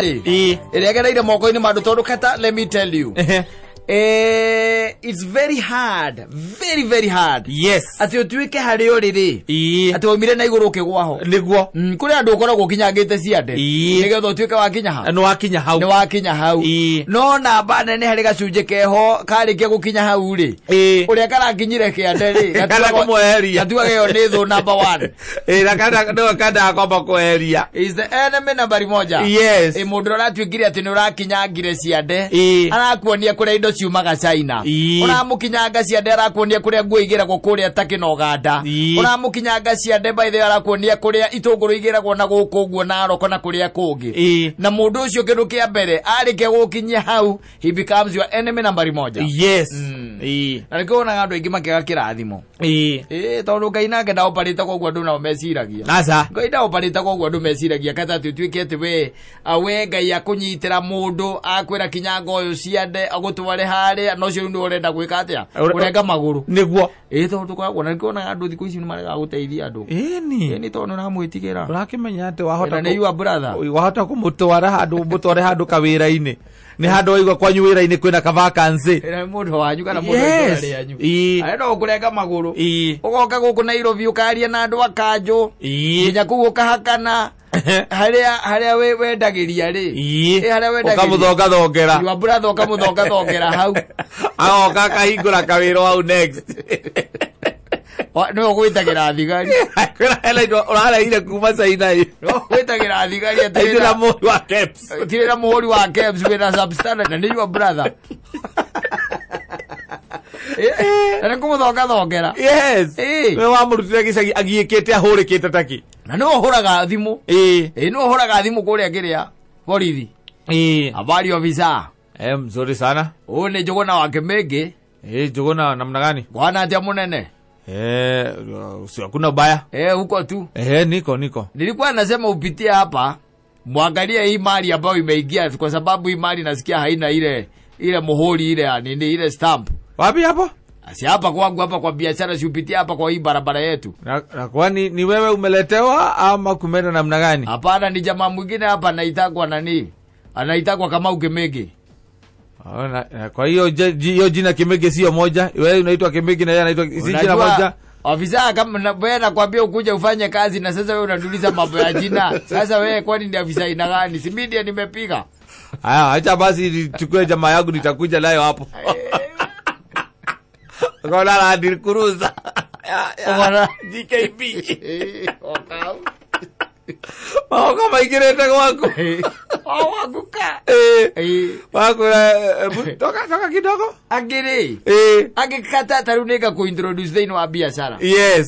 Ĩrĩa ĩgereire moko-inĩ ma andũ tondũ kata, let me tell you, it's very hard, very very hard atĩ ũtuĩke harĩa ũrĩ rĩ, atĩ waumire na igũrũ ũkĩgwa ho. Niguo. Kũrĩ andũ ũkoragwo ũkinyangĩte ciande nĩgetha ũtuĩke wakinya ha. Nĩ wakinya hau. Nĩ wakinya hau. No namba nene harĩ gacunjĩ keho karĩkia gũkinya hau rĩ, ũrĩa karakinyire kĩande rĩ, Kana kũmweheria. Gatuaga ĩyo nĩ thũ number one. Na kana nĩwe kandaga kwamba kweheria. Is the enemy nambari moja. Ĩ mũndũ ũrĩa ũratuĩkire atĩ nĩ ũrakinyangire ciande, arakuonia kũrĩa indo ciumaga China. Ũramũkinyanga ciande, arakuonia kũrĩa nguo igĩragwo kũrĩa Turkey na Uganda. Ũramũkinyanga ciande, by the way, arakuonia kũrĩa itũngũrũ igĩragwo na gũkũ ũguo na Narok na kũrĩa kũngĩ. Na mũndũ ũcio kĩndũ kĩa mbere arĩkia gũkinyia hau, he becomes your enemy nambari moja. Na nĩkĩo wonaga andũ aingĩ makĩaga kĩrathimo. Ĩ tondũ Ngai nake ndaoparĩte koguo andũ nao meciragia. Aca. Ngai ndaoparĩte koguo andũ meciragia kata atĩ ũtuĩke atĩ we Ngai akũnyitĩra mũndũ akwĩra kinyanga ũyũ ciande agũtware harĩa na ũcio rĩu nĩwe ũrenda gwĩka atĩa? Kũrenga magũrũ. Niguo. Ĩ tondũ tũkoragwo na nĩkĩo wonaga andũ thikũ ici nĩ maregaga gũteithia andũ. Ĩni. Ĩni tondũ nĩ ũramwĩtigĩra. Ũrakĩmenya atĩ wahota Na nĩ your brother. Wahota kũmũtwara handũ, mũtware handũ kawĩra-inĩ, nĩ handũ waigua kwanyu wĩra-inĩ kwĩna ka vacancy. Ĩna nĩ mũndũ wanyu kana mũndũ wa itũũra rĩanyu. Arenda gũkũrenga magũrũ. Ũgoka gũkũ Nairobi ũkaria na andũ a kanjũ. Nginya kũu ũkahakana. Harĩa we wendagĩria rĩ. Ĩ harĩa wendagĩria. Ũkamũthongathongera. Your brother ũkamũthongathongera hau. Agoka akahingũra kawĩra hau next. Nĩwe ũgwĩtagĩra thigari. Kwĩna hena indo ũrareire kuma China ĩ. Nĩwe ũgwĩtagĩra thigari atĩ Aingĩ na mũhũri wa KEBS. Tirĩ na mũhũri wa KEBS wĩna substandard na nĩ your brother. Na nĩ kũmũthongathongera. We wamũrutire gĩcagi agiĩkĩte ahũrĩkĩte taki. Na nĩwe ũhũraga thimũ. Ĩ nĩwe ũhũraga thimũ kũrĩa kĩrĩa borithi. Habari officer. Mzuri sana. Ũyũ nĩ Njũgũna wa Kĩmĩngĩ. Njũgũna namna gani? Bwana atĩa mũnene? Sio hakuna ubaya. Huko tu. Niko niko. Nilikuwa nasema upitie hapa muangalie hii mali ambayo imeingia kwa sababu hii mali nasikia haina ile muhuri ile ya nini ile stamp. Wapi hapo? Si hapa kwangu hapa kwa biashara, si upitie hapa kwa hii barabara yetu. Na kwani ni wewe umeletewa ama kumeenda namna gani? Hapana, ni jamaa mwingine hapa anaitagwa nani? Anaitagwa Kamau Kimegi. Oh, na kwa hiyo hiyo jina Kimegi sio moja. Wewe unaitwa Kimegi na yeye anaitwa si jina Unajua, moja. Afisa kama wewe nakwambia ukuje ufanye kazi na sasa wewe unaniuliza mambo ya jina. Sasa wewe kwani ni afisa aina gani? Si mimi ndiye nimepiga. Haya, acha basi nichukue jamaa yangu nitakuja nayo hapo. Kwa la Land Cruiser. Bwana. GKB. Okau. Maoka maingirite gwaku. O waku ka. Waku, toka toka kidogo. Angĩ rĩ. Angĩ ta rĩu nĩ ngakũ-introduce thĩinĩ wa biacara.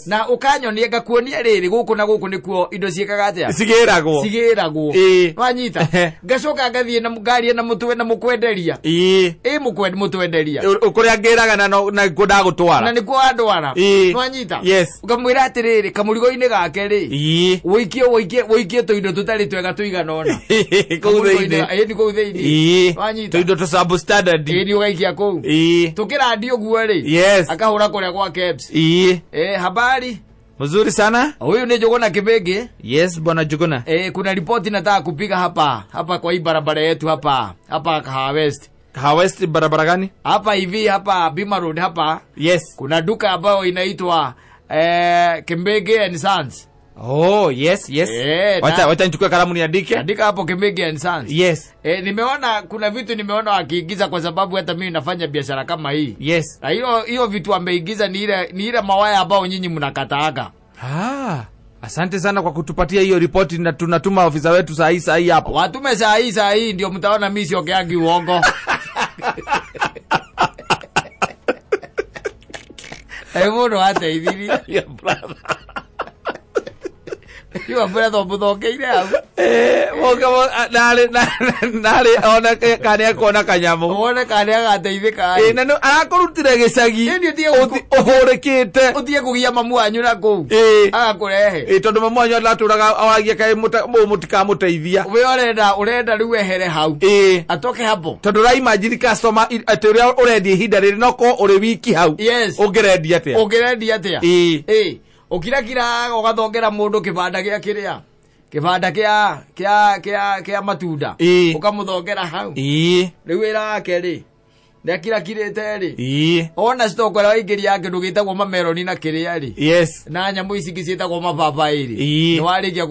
Na ũkanyonia ngakuonia rĩrĩ gũkũ na gũkũ nĩkuo indo ciĩkaga atĩa? Cigĩragwo. Cigĩragwo. Wanyita? Ngacoka ngathiĩ na ngaria na mũtwe na mũkwenderia. Ĩ mũtwenderia. Kũrĩa ngĩraga na no, na nĩkuo ndagũtwara. Na nĩkuo wandwara. Nwanyita? Ũkamwĩra atĩrĩrĩ, kamũrigo-inĩ gake rĩ. Wũikie, wũikie, wũikie tũindo tũtarĩ twega tũigana ũna. Kũu thĩinĩ. Ĩ, nĩ kũu thĩinĩ. Wanyita? Tũindo tũ substandard. Ĩ, nĩ ũgaikia kũu. Tũkĩrandia ũguo rĩ. Akahũra kũrĩa gwa KEBS. Habari? Mzuri sana. Huyu ni Njũgũna Kĩmĩngĩ. Yes, bwana Njũgũna. Kuna ripoti nataka kupiga hapa kwa hii barabara yetu hapa Kahawa West. Kahawa West barabara gani? Hapa hivi hapa Bima Road hapa. Kuna duka ambayo inaitwa Kimbege and Sons. Oh, yes, yes. Wacha nichukue kalamu niandike. Andika hapo Kimbege and Sons. Nimeona kuna vitu nimeona wakiingiza kwa sababu hata mimi nafanya biashara kama hii. Na hiyo vitu wameingiza ni ile mawaya ambao nyinyi mnakataaga. Asante sana kwa kutupatia hiyo ripoti na tunatuma ofisa wetu saa hii, saa hii hapo. Watume saa hii, saa hii ndio mtaona mimi siongeangi uongo. Mũndũ ateithirie. Your brother. Your brother ũmũthongeire hau. Narĩ ona kana ekuona kanyamũ. Wone kana agateithĩka. Na nĩ arakũrutire gĩcagi. Ĩni ũtige ũhũrĩkĩte. Ũtige kũgia mamu wanyu na kũu. Agakũrehe. Tondũ mamu wanyu aratũraga aragia kaĩ mũtikamũteithia. We ũrenda rĩu ehere hau. Atoke hapo. Tondũ ũra imagine customer atĩ ũrĩa ũrendia ihinda rĩrĩ no korwo ũrĩ wiki hau. Ũngĩrendia atĩa? Ũngĩrendia atĩa? Ũkirakira ũgathongera mũndũ kĩbanda gĩa kĩrĩa. Kĩbanda kĩa kĩa kĩa kĩa matunda. Ũkamũthongera hau. Rĩu wĩra wake rĩ, nĩakirakirĩte rĩ. Ona stock ĩrĩa waingĩria kĩndũ gĩtagwo mameroni na kĩrĩa rĩ. Yes. Na nyamũ ici ingĩ ciĩtagwo mababaĩ rĩ. Nĩwarĩkia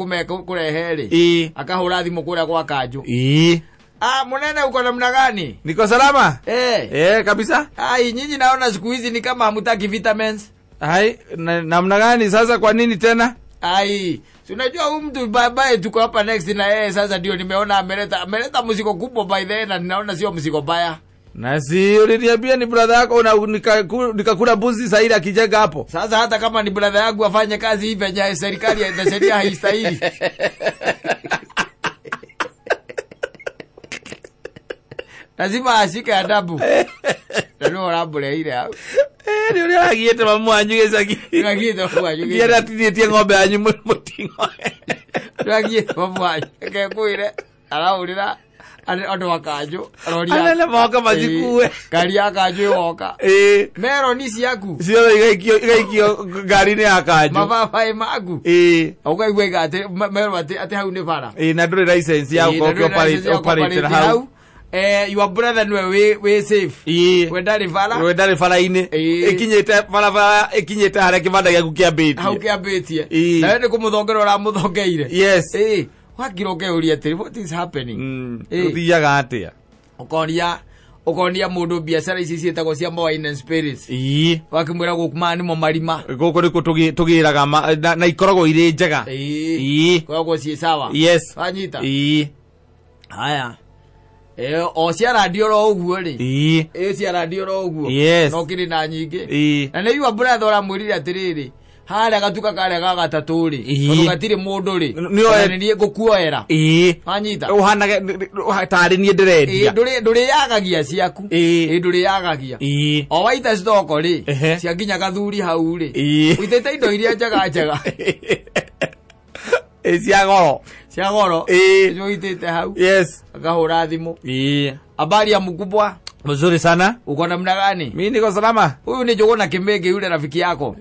kũrehe rĩ. Akahũra thimũ kũrĩa gwa kanjũ. Ah, munene uko namna gani? Niko salama. Eh. Kabisa. Ai, nyinyi naona siku hizi ni kama hamutaki vitamins. Hai, namna gani sasa, kwa nini tena? Ai, si unajua huyu mtu babaye tuko hapa next na yeye sasa ndio nimeona ameleta mzigo kubwa by the way, na ninaona sio mzigo baya. Na si uliniambia ni brother yako na nikakula mbuzi sasa ile akijenga hapo. Sasa hata kama ni brother yangu afanye kazi hivi yenye serikali na sheria haistahili. Lazima ashike adabu. Ndio orambure ile hau. Nĩ ũrĩa wagiĩte mamu wanyu gĩcagi. Nĩwagiĩte mamu wanyu gĩcagi. Ndienda atinĩtie ng'ombe yanyu mũting'oe. Nĩwagiĩte mamu wanyu. Reke ngwĩre, arahũrĩra andũ a kanjũ, aroria. Anene moka macikue. Ngari ya kanjũ ĩgoka. Meroni ciaku. Ciothe igaikio ngari-inĩ ya kanjũ. Mababaĩ maku. Ũkaigua iga atĩ merwo atĩ hau nĩ bara. Na ndũrĩ license ya gũkorwo ũkĩ-operate hau. Your brother niwe wĩ safe. We ndarĩ bara. We ndarĩ bara-inĩ. Ĩkinyĩte barabara, ĩkinyĩte harĩa kĩbanda gĩaku kĩambĩtie. Hau kĩambĩtie. Nawe nĩ kũmũthongera ũramũthongeire. Yes. Wakira ũkeyũria atĩrĩ, what is happening? Ũthiaga atĩa? Ũkonia mũndũ biacara ici ciĩtagwo cia wine and spirits. Wakĩmwĩra gũkũ maya nĩmo marima. Gũkũ nĩkuo tũgĩraga na ikoragwo irĩ njega. Ikoragwo ciĩ sawa. Yes. Wanyita? Haya. O cia radio ro ũguo rĩ. Cia radio ro ũguo. Yes. No kĩrĩ na nyingĩ. Na nĩ your brother ũramwĩrire atĩrĩrĩ, harĩa gatuka karĩa ga gatatũ rĩ, tondũ gatirĩ mũndũ rĩ, nĩ niĩ ngũkuoera. Wanyita? Ũhanage tarĩ niĩ ndĩrendia. Ndũrĩyagagia ciaku. Ndũrĩyagagia. O waita stoko rĩ, cia nginya gathuri hau rĩ. Ũitĩte indo iria njega njega. Cia goro. Cia goro. Nĩcio ũitĩte hau. Yes. Akahũra thimũ. Habari ya mkubwa? Mzuri sana. Uko namna gani? Mimi niko salama. Huyu ni Njuguna Kimenge yule rafiki yako.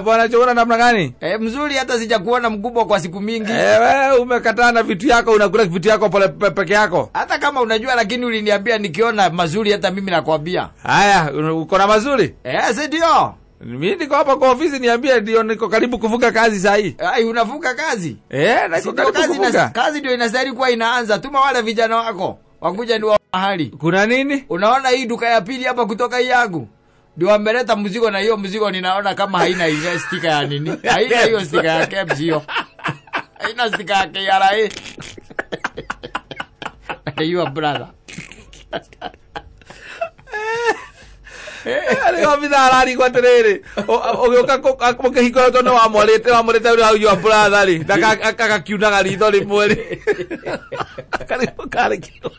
Bwana Njuguna namna gani? Mzuri, hata sijakuona mkubwa kwa siku mingi. Wewe umekataa na vitu yako, unakula vitu yako pole peke yako. Hata kama unajua, lakini uliniambia nikiona mazuri hata mimi nakwambia. Haya, uko na mazuri? Si ndio? Mimi niko hapa kwa ofisi, niambie ndio niko karibu kufunga kazi saa hii. Ai, unafunga kazi? Niko karibu kufunga. Kazi ndio inastahili kuwa inaanza. Tuma wale vijana wako wakuja ni wa mahali. Kuna nini? Unaona hii duka ya pili hapa kutoka hii yangu? Ndio wameleta mzigo, na hiyo mzigo ninaona kama haina ile sticker ya nini. Haina hiyo sticker ya KEBS hiyo. Haina sticker ya KRA. Your brother. Arĩ obitha ararigwo atĩrĩrĩ, ũgĩũka mũkĩhingũra tondũ wamwarĩte ũrĩa hau your brother rĩ, na agakiunaga ritho rĩmwe rĩ. Karĩmwe karĩ kĩo.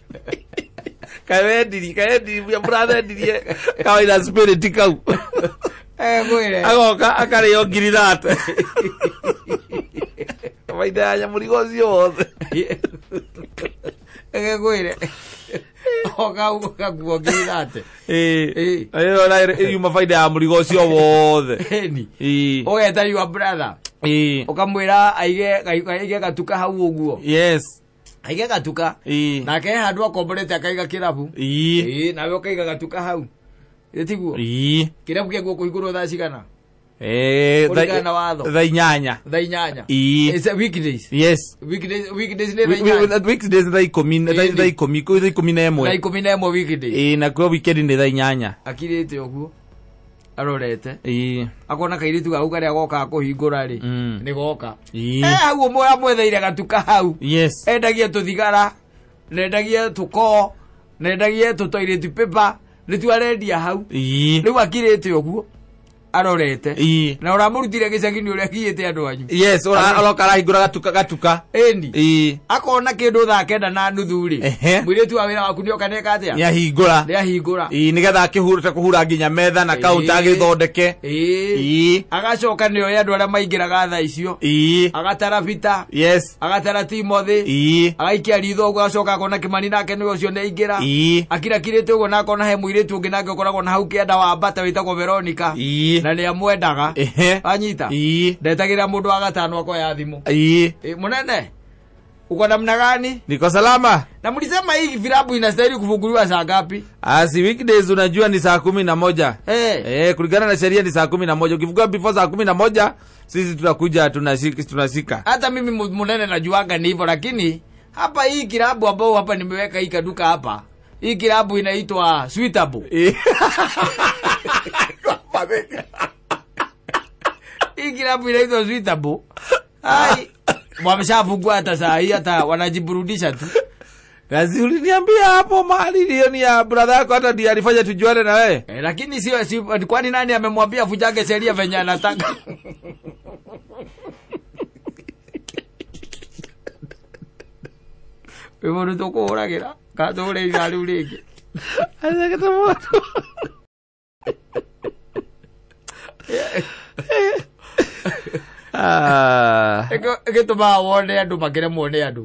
Kaĩ brother endirie kawaida spirit kau. Ngwĩre. Agoka akarĩo ngiri thate. Kawaida ya nyamũrigo ũcio wothe. Ngwĩre. Oka ugakuo ngiri thate. Ĩyo na yuma faida ya mũrigo ũcio wothe. Ĩni. Ũgeta your brother. Ũkamwĩra aige gatuka hau ũguo. Yes. Aige gatuka. Nake handũ akomborete akaiga kĩrabu. Nawe ũkaiga gatuka hau. Ĩtiguo? Kĩrabu kĩaguo kũhingũrwo thaa cigana? Kũringana na watho. Thaa inyanya. Thaa inyanya. It's weekdays. Yes. Weekdays nĩ thaa inyanya. Weekdays thaa ikũmi, thaa ikũmi, thaa ikũmi na ĩmwe. Thaa ikũmi na ĩmwe weekdays. Na kwa weekend nĩ thaa inyanya. Akirĩte ũguo. Arorete. Akona kairitu gau karĩa gokaga kũhingũra rĩ, nĩ goka. Hau ũmwe amwetheire gatuka hau. Yes. Endagie tũthigara, nendagie tũkoo, nendagie tũ toilet paper, nĩtuo arendia hau. Rĩu akirĩte ũguo. Arorete. Na ũramũrutire gĩcagi-inĩ ũrĩa akiĩte andũ anyu. Yes, ũroka arahingũra gatuka gatuka. Ĩni. Akona kĩndũ thaa kenda na nuthu rĩ. Mũirĩtu wa wĩra waku nĩoka nĩeka atĩa? Nĩahingũra. Nĩahingũra. Nĩgetha akĩhurute kũhura nginya metha na kaunta agĩthondeke. Agacoka nĩoĩ andũ arĩa maingĩraga thaa icio. Agatara Peter. Yes. Agatara Timothy. Agaikia ritho ũguo agacoka akona Kĩmani nake nĩwe ũcio nĩaingĩra. Akirakirĩte ũguo na akona he mũirĩtu ũngĩ nake ũkoragwo na hau kĩanda wa Mbata wĩtagwo Veronica. Na nĩ amwendaga. Anyita. Ndetagĩra mũndũ wa gatano akoya thimũ. Munene, uko namna gani? Niko salama. Na mlisema hii vilabu inastahili kufunguliwa saa ngapi? Si weekdays unajua ni saa 11. Kulingana na sheria ni saa 11. Ukifungua before saa 11 sisi tutakuja tunashika. Hata mimi munene najuaga ni hivyo, lakini hapa hii kilabu ambao hapa nimeweka hii kaduka hapa. Hii kilabu inaitwa Sweetable. Hii kilabu inaitwa Sweetable. Ai, wameshafungua hata saa hii, hata wanajiburudisha tu. Kazi uliniambia hapo mahali hiyo ni ya brother yako, hata ndiye alifanya tujuane na wewe. Lakini sio kwani nani amemwambia avunjage sheria venye anataka? Wewe ndio katore ithaa rĩu rĩngĩ. Azekete moto. Gĩtũmaga wone andũ makĩremwo nĩ andũ.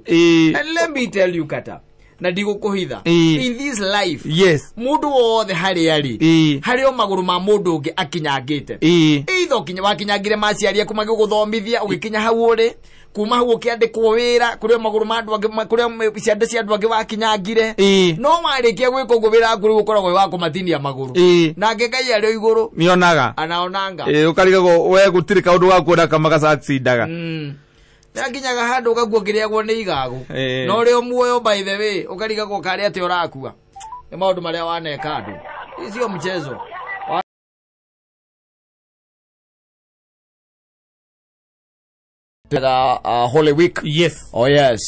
And let me tell you kata, na ndigũkũhitha, in this life, yes, mũndũ wothe harĩa arĩ, harĩ o magũrũ ma mũndũ ũngĩ akinyangĩte. Either wakinyangire maciari aku magĩgũthomithia ũgĩkinya hau ũrĩ, kuma hau ũkĩandĩkwo wĩra kũrĩ o magũrũ ma andũ angĩ, kũrĩ ciande cia andũ angĩ wakinyangire. No warĩkia gwĩka ũguo wĩra waku rĩu ũkoragwo wĩ wa kũmatinia magũrũ. Nake Ngai arĩ o igũrũ nĩonaga, anaonanga. Ũkarigagwo we gũtirĩ kaũndũ gaku ona kamwe gacacindaga. Nĩakinyaga handũ ũgakuo kĩrĩagwo nĩ igagũ. No rĩo muoyo by the way ũkarigagwo karĩ atĩ ũrakua. Nĩ maũndũ marĩa waneka andũ. Hii sio mchezo. Holy Week. Yes. Oh yes.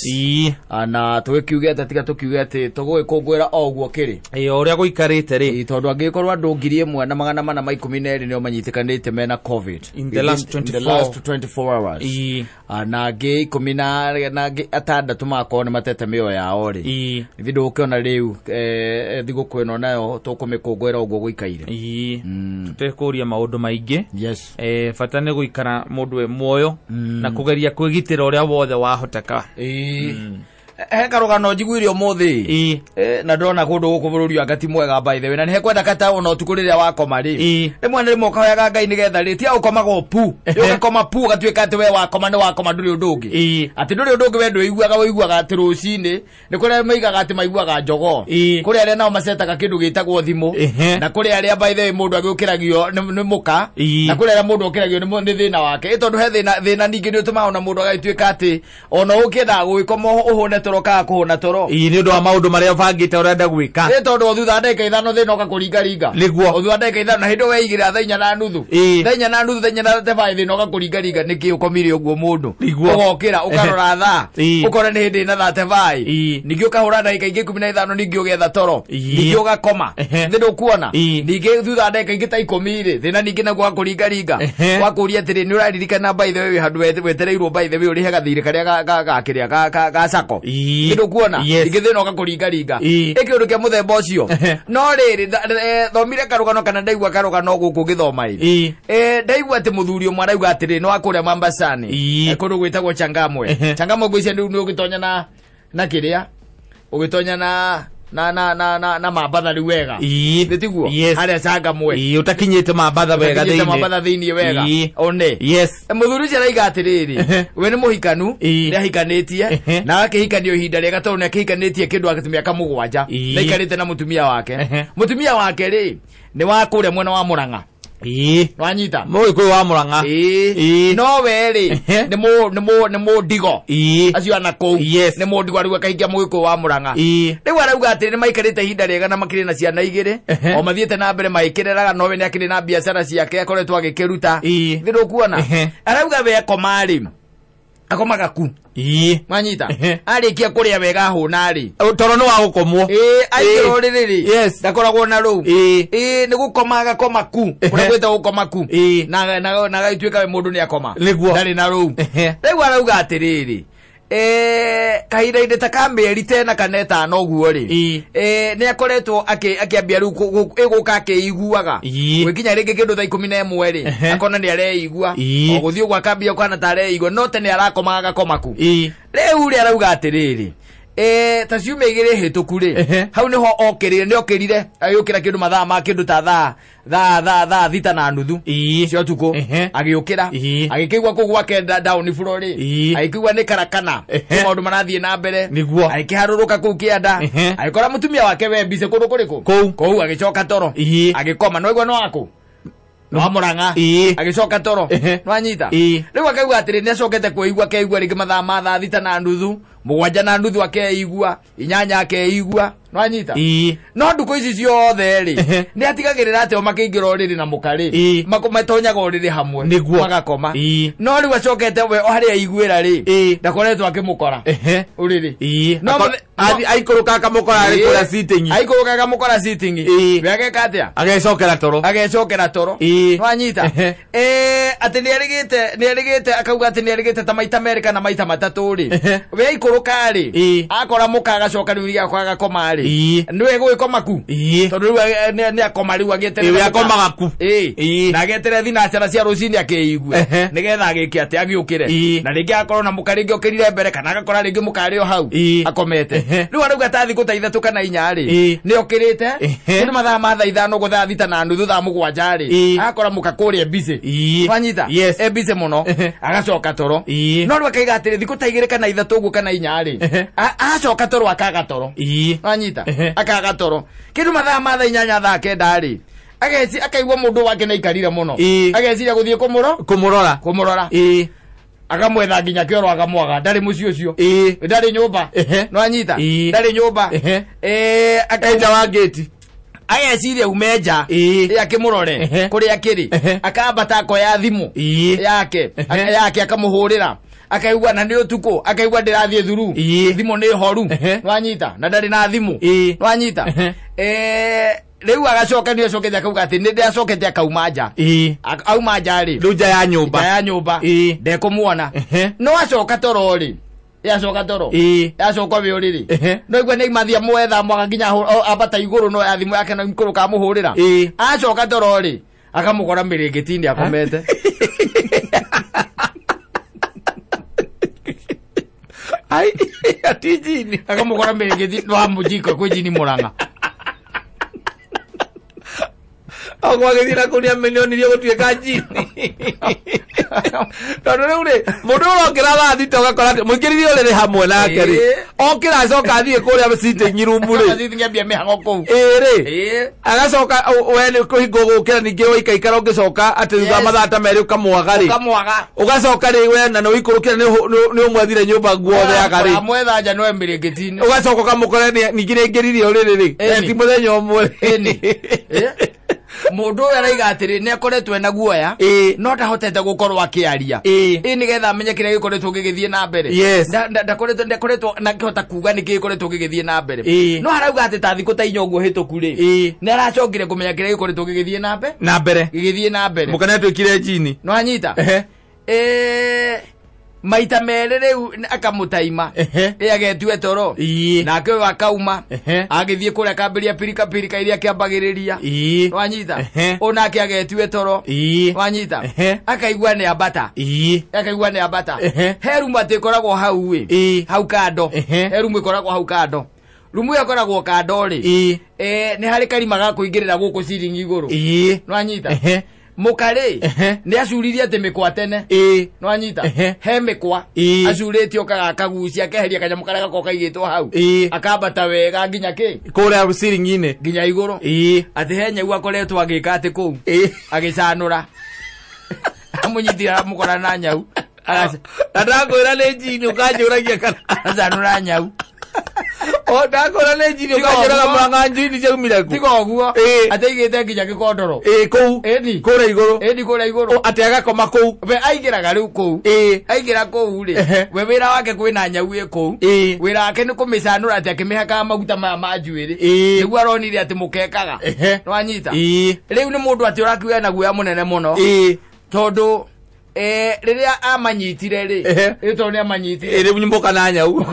Na tũgĩkiuge tiga tũkiuge atĩ tũgũgĩkũngũĩra o ũguo kĩrĩ. Ũrĩa gũikarĩte rĩ. Tondũ angĩkorwo andũ 1412 nĩo manyitĩkanĩte mena COVID in the last 24 hours. Na angĩ 16 makorwo nĩ matete mĩoyo yao rĩ. Ithuĩ ndũgũkĩona rĩu thigũkũ ĩno nayo tũkũmĩkũngũĩra ũguo gũikaire. Tũtekũria maũndũ maingĩ. Yes. Bata nĩ gũikara mũndũ e muoyo na kũgeria kwĩgitĩra ũrĩa wothe wahoteka. He karũgano njiguire ũmũthĩ. Na ndona kũndũ gũkũ bũrũri wa ti mwega by the way, na nĩhekwenda kata ona ũtukũ rĩrĩa wakoma rĩ. Rĩmwe na rĩmwe ũkahoyaga Ngai nĩgetha rĩ, tia ũkomaga pu. Ũgakoma pu ũgatuĩka atĩ we wakoma nĩ wakoma ndũrĩ ũndũ ũngĩ. Atĩ ndũrĩ ũndũ ũngĩ we ndũiguaga, ũiguaga atĩ rũcinĩ nĩ kũrĩa maigaga atĩ maiguaga njogoo. Kũrĩ arĩa nao macetaga kĩndũ gĩtagwo thimũ. Na kũrĩ arĩa by the way mũndũ agĩũkĩragio nĩ mũka. Na kũrĩ arĩa mũndũ okĩragio nĩ thĩna wake. Tondũ he thĩna ningĩ nĩ ũtũmaga ona mũndũ agagĩtuĩka atĩ ona ũkĩendaga gũgĩkoma ũhũne toro kaga kũhũna toro. Nĩ ũndũ wa maũndũ marĩa ũbangĩte ũrenda gwĩka. Nĩ tondũ thutha ndagĩka 5 thĩna ũgakũringaringa. Nĩguo. Thutha ndagĩka 5 na hĩndĩ weigĩra thaa 4:30. Thaa 4:30 thaa 4:35 thĩna ũgakũringaringa. Nĩkĩ ũkomire ũguo mũndũ? Ũgokĩra ũkarora thaa ũkona nĩ hĩndĩ ĩna 35. Ningĩ ũkahũra ndagĩka ingĩ 15 ningĩ ũgetha toro. Ningĩ ũgakoma. Nĩ ndũkuona. Ningĩ thutha ndagĩka ingĩ ta 10 rĩ, thĩna ningĩ naguo wakũringaringa. Wakũria atĩrĩ, nĩ ũraririkana by the way handũ wetereirwo by the way ũrĩhe gathirĩ karĩa ga kĩrĩa ga sako. Nĩ ndũkuona. Ningĩ thĩna ũgakũringaringa. Ĩ kĩũndũ kĩa mũthemba ũcio. No rĩrĩ, thomire karũgano kana ndaigua karũgano gũkũ ngĩthoma ĩ. Ndaigua atĩ mũthuri ũmwe arauga atĩrĩ, nĩ wa kũrĩa Mombasani. Kũndũ gwĩtagwo Changamwe. Changamwe ngwĩciria rĩu nĩ ũgĩtonya na kĩrĩa? Ũgĩtonya na Mambatha rĩu wega. Nĩ tiguo? Harĩa Changamwe. Ũtakinyĩte Mambatha wega thĩinĩ. Mambatha thĩinĩ wega. One. Yes. Mũthuri ũcio araiga atĩrĩrĩ, we nĩ mũhikanu, nĩ ahikanĩtie, na akĩhikanio ihinda rĩega tondũ nĩ akĩhikanĩtie kĩndũ akĩte mĩaka 7. Nĩ aikarĩte na mũtumia wake. Mũtumia wake rĩ, nĩ wa kũrĩa mwena wa Mũrang'a. Nwanyita. Mũgĩkũyũ wa Mũrang'a. No we rĩ, nĩ mũndigo. Acio ana kũu. Nĩ mũndigo arauga akahikia mũgĩkũyũ wa Mũrang'a. Rĩu arauga atĩ nĩ maikarĩte ihinda rĩega na makĩrĩ na ciana 2. O mathiĩte na mbere magĩkĩreraga, no we nĩ akĩrĩ na biacara ciake akoretwo agĩkĩruta. Nĩ ndũkuona. Arauga we akoma rĩ, akomaga ku. Mwanyita. Arĩkia kũrĩa wega ahũna rĩ. Toro nĩ wa gũkomwo. Aingĩra ũrĩrĩ rĩ. Ndakoragwo na rũu. Nĩ gũkoma agakoma ku. Kũrĩa gwĩtagwo gũkoma ku. Na agagĩtuĩka we mũndũ nĩ akoma. Ndarĩ na rũu. Rĩu arauga atĩrĩrĩ, kahinda-inĩ ta ka mĩeri 4 kana 5 ũguo rĩ, nĩ akoretwo akĩambia rĩu ĩgũka akĩiguaga. Gwĩkinya rĩngĩ kĩndũ thaa 11 rĩ, akona nĩ areigua. O gũthiĩ ũguo akambia kũhana ta areigua, no tene arakomaga agakoma ku. Rĩu rĩ arauga atĩrĩrĩ, Ta ciumia igĩrĩ hĩtũku rĩ, hau nĩho okĩrire, nĩ okĩrire agĩũkĩra kĩndũ mathaa ma kĩndũ ta thaa 6:30 cia ũtukũ, agĩũkĩra agĩkĩigua kũu gwake down floor rĩ, agĩkĩigua nĩ karakana maũndũ marathiĩ na mbere, agĩkĩharũrũka kũu kĩanda, agĩkora mũtumia wake we mbice kũndũ kũrĩkũ kũu, agĩcoka toro agĩkoma. No igua no waku no Murang'a, agĩcoka toro no anyita. Rĩu akauga atĩrĩ nĩ acokete kwĩigua keigua rĩngĩ mathaa ma thaa 6:30, 7:30 akeigua, 8 akeigua, no anyita. No ndukũ ici ciothe rĩ, nĩ atigagĩrĩra atĩ o makĩingĩra ũrĩrĩ na mũka rĩ, matonyaga ũrĩrĩ hamwe magakoma. No rĩu acokete we o harĩa aiguĩra rĩ, ndakoretwo akĩmũkora ũrĩrĩ. No aikũrũka akamũkora arĩ kũrĩa sitting, aikũrũka akamũkora sitting, we ageka atĩa? Agecokera toro, agecokera toro. No anyita. Atĩ nĩ erĩgĩte akauga atĩ nĩ erĩgĩte ta maita merĩ kana maita matatũ rĩ, we aikũrũka rĩ, akora mũka agacoka rĩu gĩakwa agakoma rĩ, nĩwe gũgĩkoma ku, tondũ rĩu nĩ akoma rĩu agĩeterera akomaga ku, na agĩeterera thinacara cia rũcinĩ akĩigue nĩgetha agĩke atĩ agĩũkĩre, na rĩngĩ agakorwo na mũka rĩngĩ okĩrire mbere, kana agakora rĩngĩ mũka arĩ o hau akomete. Rĩu arauga ta thikũ ta 3 kana 4 rĩ, nĩ okĩrĩte nĩ mathaa ma thaa 5 ũguo, thaa 6:30, thaa 7 rĩ, agakora mũka kũrĩa busy, wanyita, e busy mũno, agacoka toro. No rĩu akaiga atĩrĩ thikũ ta 2 kana 3 ũguo kana 4 rĩ, acoka toro akaga toro, wanyita, akaga toro kĩndũ mathaa ma thaa 8 thaa 9 rĩ, ageci akaigua mũndũ wake nĩ aikarire mũno, ageciria gũthiĩ kũmũrora, akamwetha nginya kĩoro akamwaga, ndarĩ mũciĩ ũcio, ndarĩ nyũmba, no anyita, ndarĩ nyũmba, nja wa gate, ageciria ume nja akĩmũrore kũrĩa akĩrĩ, akambata akoya thimũ yake akamũhũrĩra, akaigua na nĩ ũtukũ, akaigua ndĩrathiĩ thuru, thimũ nĩ horu, no anyita, na ndarĩ na thimũ, no anyita. Rĩu agacoka nĩ acokete akauga atĩ nĩ ndĩacokete akauma nja, auma nja rĩ, rĩu nja ya nyũmba, ndekũmuona. No acoka toro rĩ, yacoka toro, yacoka wĩ ũrĩrĩ, no igua nĩ mathia mwetha mwaga nginya ambata igũrũ, no ya thimũ yake no ikũrũka amũhũrĩra. Acoka toro rĩ, akamũkora mĩrĩngĩti-inĩ akomete. Ai, ati jini akamũkora mĩrĩngĩti no amũjiko kwĩ jini Murang'a. Ogwagĩthiĩ na kũrĩa mĩnionirie gũtuĩka jini. Tondũ rĩu rĩ, mũndũ ũrokĩra thaa 6 ũgakora atĩ mũingĩrire ũrĩrĩ hamwe nake rĩ, okĩra acoka athiĩ kũrĩa sitting room rĩ, sitting ambia mĩhang'o kũu, ĩĩ rĩ, agacoka we nĩ kũhingwo gũkĩra, ningĩ waikaikara ũngĩcoka atĩ thutha wa mathaa ta 2 ũkamwaga rĩ, ũgacoka rĩ we na nĩ ũikũrũkĩra nĩ ũmwethire nyũmba guothe aga rĩ, amwetha nja no mĩrĩngĩti-inĩ, ũgacoka ũkamũkora ningĩ nĩ aingĩrire ũrĩrĩ rĩ, ti mũthenya ũmwe. Mũndũ ũyũ araiga atĩrĩ nĩ akoretwo ena guoya, no ndahotete gũkorwo akĩaria, nĩgetha amenye kĩrĩa gĩkoretwo gĩgĩthiĩ na mbere. Ndakoretwo na kĩhota kuga nĩkĩ gĩkoretwo gĩgĩthiĩ na mbere. No arauga atĩ ta thikũ ta 4 ũguo hĩtũku rĩ, nĩ aracokire kũmenya kĩrĩa gĩkoretwo gĩgĩthiĩ na mbere, gĩgĩthiĩ na mbere. Mũka nĩ atuĩkire jini. No anyita. Maita merĩ rĩu akamũtaima, agetue toro, nake ũyũ akauma, agĩthiĩ kũrĩa akambĩrĩria pirika pirika iria akĩambagĩrĩria, wanyita, ũyũ nake agetue toro, wanyita, akaigua nĩ ambata, akaigua nĩ ambata. He rumu atĩ ĩkoragwo hau ĩ, hau kando, he rumu ĩkoragwo hau kando, rumu ĩyo ĩkoragwo kando rĩ, nĩ harĩ karima ga kũingĩrĩra gũkũ ciringi igũrũ, wanyita. Mũka rĩ nĩ acuririe atĩ mĩkwa tene, no anyita, he mĩkwa acurĩtie okaga akagucia akeheria kanyamũ karĩa gakoragwo kaigĩtwo hau, akambata wega nginya kĩ kũrĩa ciringi-inĩ nginya igũrũ, atĩ he nyau akoretwo agĩka atĩ kũu agĩcanũra, amũnyitire amũkora na nyau, na ndakwĩra nĩ jini ũkanjũragia kana acanũra nyau. O ndakwĩra nĩ jini ũkanjũraga Murang'a jini ciaumire kũ? Tiga ũguo, atĩ aigĩte nginya gĩkondoro, kũu kũrĩa igũrũ, ĩni kũrĩa igũrũ, atĩ agakoma kũu, we aingĩraga rĩu kũu, aingĩra kũu rĩ, we wĩra wake kwĩna nyau ĩ kũu, wĩra wake nĩ kũmĩcanũra atĩ akĩmĩhakaga maguta maya ma njuĩrĩ, nĩguo aronire atĩ mũkekaga, nĩwanyita. Rĩu nĩ mũndũ atĩ ũrakiuga ena guoya mũnene mũno, tondũ rĩrĩa amanyitire rĩ, rĩu tondũ nĩ amanyitire rĩu mũka na nyau,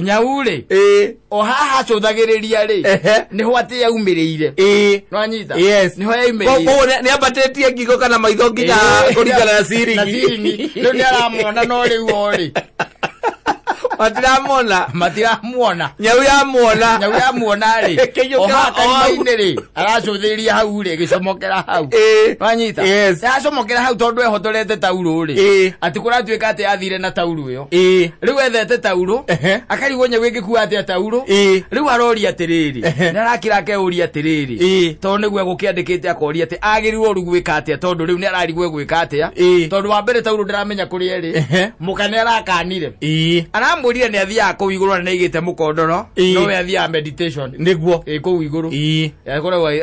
Nyau rĩ o haha acũthagĩrĩria rĩ nĩho atĩ yaumĩrĩire. Nĩwanyita? Nĩho yaumĩrĩire. Koguo nĩ ambatĩtie ngingo kana maitho nginya kũringana na ciringi. Rĩu nĩ aramwona no rĩu o rĩ matiramwona. Matiramwona. Nyau yamuona. Nyau yamuona rĩ o haha karima-inĩ rĩ aracũthĩrĩria hau rĩ gĩcomokera hau. Wanyita? Yacomokera hau tondũ ehotorete taurũ rĩ atĩ kũratuĩka atĩ athire na taurũ ĩyo. Rĩu ethete taurũ akarigwo nyau ĩngĩkua atĩa taurũ. Rĩu aroria atĩrĩrĩ nĩ arakira akeuria atĩrĩrĩ tondũ nĩguo egũkĩandĩkĩte akoria atĩ agĩrĩirwo rĩu gwĩka atĩa tondũ rĩu nĩ ararigwo egwĩka atĩa tondũ wa mbere taurũ ndĩramenya kũrĩa ĩrĩ mũka nĩ arakanire aramwĩrire nĩ athiaga kũu igũrũ na nĩaigĩte mũkondoro no we athiaga meditation nĩguo kũu igũrũ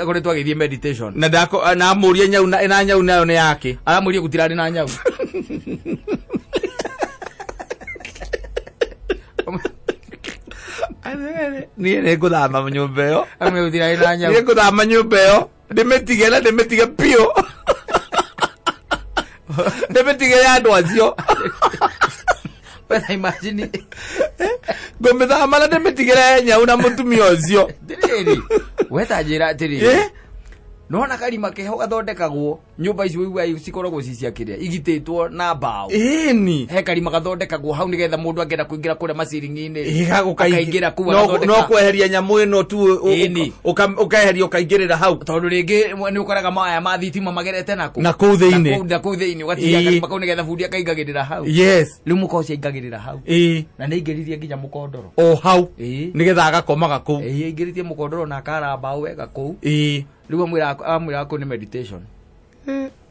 akoretwo agĩthiĩ meditation na amũrie nyau na nyau nayo nĩ yake aramũrie gũtirarĩ na nyau. Niĩ nĩ ngũthama nyũmba ĩyo. Amwe gũtirarĩ na nyau. Niĩ ngũthama nyũmba ĩyo ndĩmĩtige na ndĩmĩtige biũ ndĩmĩtige ya andũ acio. Wena imagine ngũmĩthama na ndĩmĩtigĩre nyau na mũtumia ũcio. Atĩrĩrĩ weta njĩra atĩrĩrĩ nona karima keho gathondekagwo nyũmba icio ũiguaga cikoragwo ci cia kĩrĩa igitĩtwo na mbaũ. Ĩni he karima gathondekagwo hau nĩgetha mũndũ angĩenda kũingĩra kũrĩa maciringi-inĩ akaingĩra kũu agathondeka. No kweheria nyamũ ĩno tu ũkeheria ũkaingĩrĩra hau tondũ rĩngĩ nĩ ũkoraga mawaya ma thitima magerete nakũ na kũu thĩinĩ na kũu thĩinĩ ũgatigia karima kau nĩgetha bundi akaingagĩrĩra hau. Yes. Rĩu mũka ũcio aingagĩrĩra hau na nĩ aingĩririe nginya mũkondoro o hau nĩgetha agakomaga kũu. Aingĩrĩtie mũkondoro na akara mbaũ wega kũu. Rĩu amwĩra kũu nĩ meditation.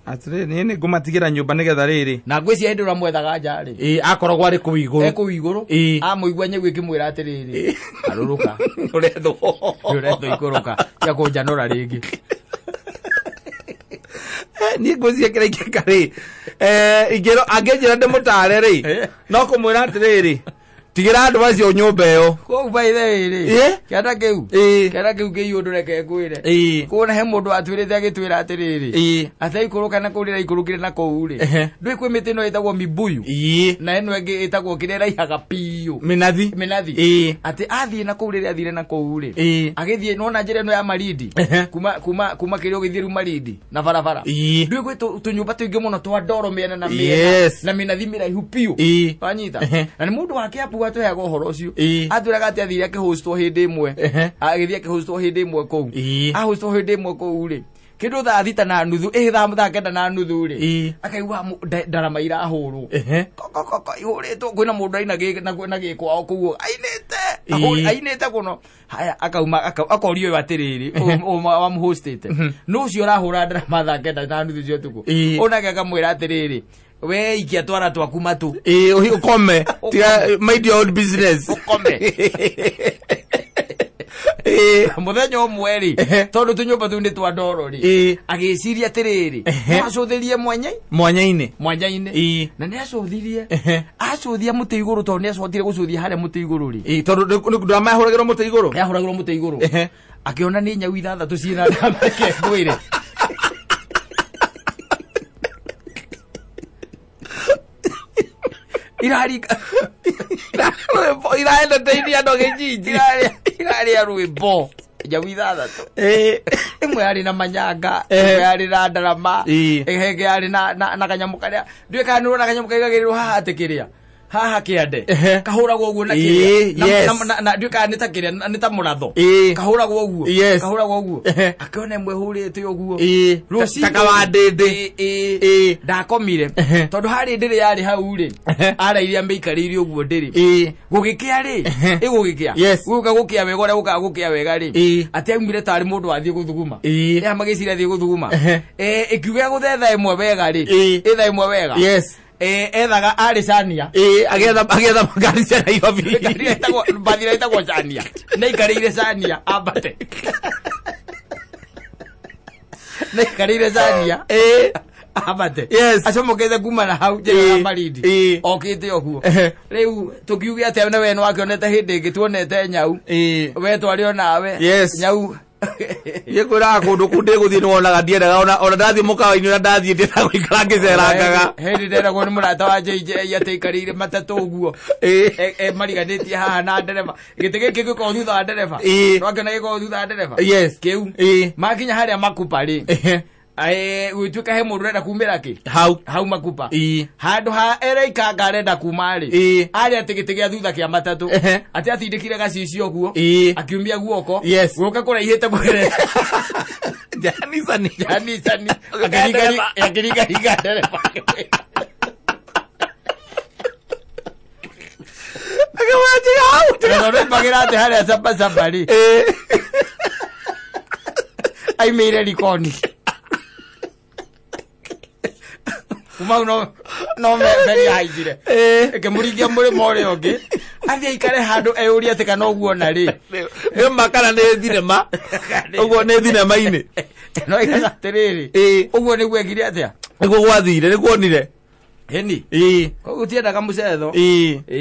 Atĩrĩrĩ niĩ nĩ ngũmatigĩra nyũmba nĩgetha rĩrĩ na ngwĩciria hĩndĩ ũramwethaga nja rĩ akoragwo arĩ kũu igũrũ. Kũu igũrũ amũigua nyau ĩkĩmwĩra atĩrĩrĩ arũrũka ũrethwo ikũrũka tia kũnjanũra rĩngĩ. Niĩ ngwĩciria kĩrĩa ingĩka rĩ angĩnjĩra ndĩmũtare rĩ no kũmwĩra atĩrĩrĩ tigĩra andũ acio nyũmba ĩyo. Kũu by the way rĩ kĩanda kĩu kĩanda kĩu kĩiyũ ndũreke ngwĩre kuona he mũndũ atwĩrĩte agĩtwĩra atĩrĩrĩ atĩ aikũrũka na kũu rĩrĩa aikũrũkire na kũu rĩ ndũĩ kwĩ mĩtĩ ĩno ĩtagwo mibuyu na ĩno ĩngĩ ĩtagwo kĩrĩa ĩraihaga piũ mĩnathi atĩ athiĩ na kũu rĩrĩa athire na kũu rĩ agĩthiĩ nĩwona njĩra ĩno ya Malindi kuma kĩrĩa ũgĩthiĩ rĩu Malindi na barabara ndũĩ kwĩ tũnyũmba tũingĩ mũno twa ndoro mĩena na mĩena na mĩnathi mĩraihu piũ wanyita na nĩ mũndũ wa Kĩambu atũheaga ũhoro ũcio atwĩraga atĩ athire akĩhũcwo hĩndĩ ĩmwe agĩthiĩ akĩhũcwo hĩndĩ ĩmwe kũu ahũcwo hĩndĩ ĩmwe kũu rĩ kĩndũ thaa 6:30 thaa 9:30 rĩ akaigua ndarama irahũrwo kokoko ihũrĩtwo kwĩna mũndũ aina na gĩkwao kũu ainĩte ainĩte mũno haya akauma akorio ũyũ atĩrĩrĩ wamũhostĩte nũ ũcio ũrahũra ndarama thaa 9:30 cia ũtukũ onake akamwĩra atĩrĩrĩ we ikia twara twaku matu ukome mind your own business ukome muthenya ũmwe rĩ tondũ tũnyũmba tũu nĩ twa ndoro rĩ agĩciria atĩrĩrĩ no acũthĩrie mwanya-inĩ na nĩ acũthirie acũthia mũtĩ igũrũ tondũ nĩ acotire gũcũthia harĩa mũtĩ igũrũ rĩ tondũ ndamahũragĩrwo mũtĩ igũrũ yahũragĩrwo mũtĩ igũrũ akĩona nĩ nyau 6 ciĩna ndameke ngwĩre iraringa iraentertain andũ gĩcinji iraria rwĩmbo nyau 6 ĩmwe yarĩ na manyanga ĩmwe yarĩ na ndarama ĩngĩ yarĩ na kanyamũ karĩa ndiũĩ kana nĩũrona kanyamũ kaigagĩrĩrwo haha atĩ kĩrĩa haha kĩande kahũragwo ũguo na kĩrĩa na ndiũĩ kana nĩ ta kĩrĩa nĩ ta mũratho kahũragwo ũguo kahũragwo ũguo akĩona ĩmwe ĩhũrĩte ũguo rũcinĩ ta kawandĩndĩ ndakomire tondũ harĩ ndĩrĩ yarĩ hau rĩ arairie amĩikarĩire ũguo ndĩrĩ gũgĩkĩa rĩ ĩgũgĩkĩa gũka gũkĩa wega ũrĩa gũkaga gũkĩa wega rĩ atĩ aumire tarĩ mũndũ wathiĩ gũthuguma ya magĩciria athiĩ gũthuguma ĩkiuga gũthetha ĩmwe wega rĩ ĩtha ĩmwe wega ethaga arĩ Cania agĩetha ngari cia Nairobi mbathi ĩrĩa ĩtagwo Cania nĩaikarĩire Cania ambate nĩaikarĩire Cania ambate acomokete kuma na hau njĩra ya Malindi okĩte ũguo rĩu tũkiuge atĩa na we nĩwakĩonete hĩndĩ ĩngĩ tuonete nyau we twarĩ o nawe nyau Niĩ kwĩraga kũndũ kũu ndĩgũthiĩ nĩwonaga ndiendaga ona ndathiĩ mũkawa-inĩ ũrĩa ndathiĩ ndĩendaga gũikara ngĩcerangaga. Hĩndĩ nderagwo nĩ mũrata wa JJ atĩ aikarĩire matatũ ũguo. Mariganĩtie haha na ndereba. Gĩtĩ gĩkĩ gĩkoragwo thutha wa ndereba. Nĩwakĩona gĩkoragwo thutha wa ndereba. Yes. Kĩu. Makinya harĩa Makupa rĩ. Gũgĩtuĩka he mũndũ ũrenda kumĩra kĩ? Hau. Hau Makupa. Handũ ha eraikanga arenda kuma rĩ. Arĩ atĩ gĩtĩ gĩa thutha kĩa matatũ. Atĩ atindĩkire gacicio ũguo. Akiumia guoko. Yes. Gũka kũraihĩte kũgerera. Janisani. Janisani. Akĩringaringa ndereba. Akĩmwanjĩra hau. Na tondũ oimagĩra atĩ harĩa Sabasaba rĩ. Aimĩire rikoni. Kuma hau no beri ahaicire. Ĩkĩmũringia mũrĩmo ũrĩa ũngĩ. Athiĩ aikare handũ eyũrie atĩ kana ũguo na rĩ. Nĩ ma kana nĩ thinema. Ũguo nĩ thinema-inĩ. No ĩkaga atĩrĩrĩ. Ũguo nĩguo ekire atĩa? Nĩguo gwathire, nĩguo onire. Ĩni. Kũu tiendaga mũcetho.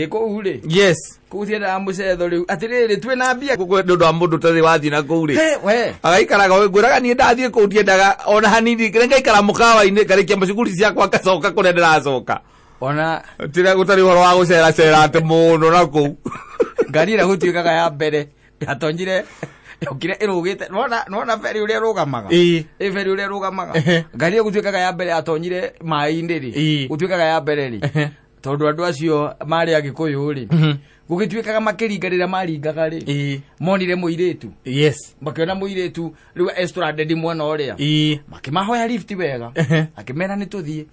Kũu rĩ. Yes. Kũu tiendaga mũcetho rĩu. Atĩrĩrĩ twĩna mbia. Nĩ ũndũ wa mũndũ ũtarĩ wathiĩ na kũu rĩ. We. Agaikaraga ngwĩraga niĩ ndathiĩ kũu ndiendaga ona hanini ngaikara mũkawa-inĩ ngarĩkia macukuru ciakwa ngacoka kũrĩa ndĩracoka. Ona tira gũtarĩ ũhoro wa gũceracera atĩ mũno na kũu. Ngari ĩrĩa gũtuĩkaga ya mbere yatonyire yokire ĩrũgĩte. Nĩwona beri ũrĩa ĩrũgamaga? Ĩ beri ũrĩa ĩrũgamaga. Ngari ĩyo gũtuĩkaga ya mbere yatonyire maĩ-inĩ rĩ. Gũtuĩkaga ya mbere rĩ. Tondũ andũ acio marĩ Agĩkũyũ rĩ. Gũgĩtuĩkaga makĩringa rĩrĩa maringaga rĩ. Monire mũirĩtu. Yes. Makĩona mũirĩtu rĩu e stranded mwena ũrĩa. Makĩmahoya lift wega. Akĩmera nĩ tũthiĩ.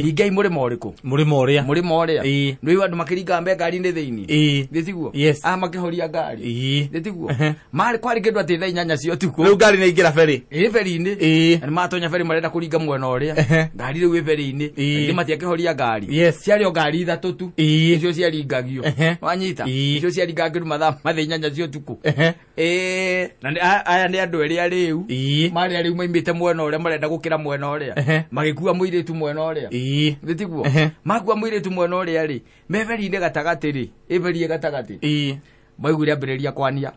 Ringai mũrĩmo ũrĩkũ? Mũrĩmo ũrĩa. Mũrĩmo ũrĩa. Nĩũĩ andũ makĩringaga me ngari-inĩ thĩinĩ. Nĩ tiguo? Yes. Aya makĩhoria ngari. Nĩ tiguo? Marĩ kwarĩ kĩndũ atĩ thaa 8 cia ũtukũ. Rĩu ngari nĩ ingĩra beri. Ĩ beri-inĩ. Na nĩ matonya beri marenda kũringa mwena ũrĩa. Ngari rĩu ĩ beri-inĩ. Aingĩ matiakĩhoria ngari. Yes. Ciarĩ o ngari ithatũ tu. Nĩcio ciaringagio. Wanyita? Nĩcio ciaringaga kĩndũ mathaa ma thaa 8 cia ũtukũ. Na aya nĩ andũ erĩ arĩu. Marĩ arĩu maimĩte mwena ũrĩa marenda gũkĩra mwena ũrĩa. Magĩkua mũirĩtu mwena ũrĩa. Nĩ tiguo? Makua mũirĩtu mwena ũrĩa rĩ, me beri-inĩ gatagatĩ rĩ, ĩ beri ĩ gatagatĩ. Maiguire ambĩrĩria kwania.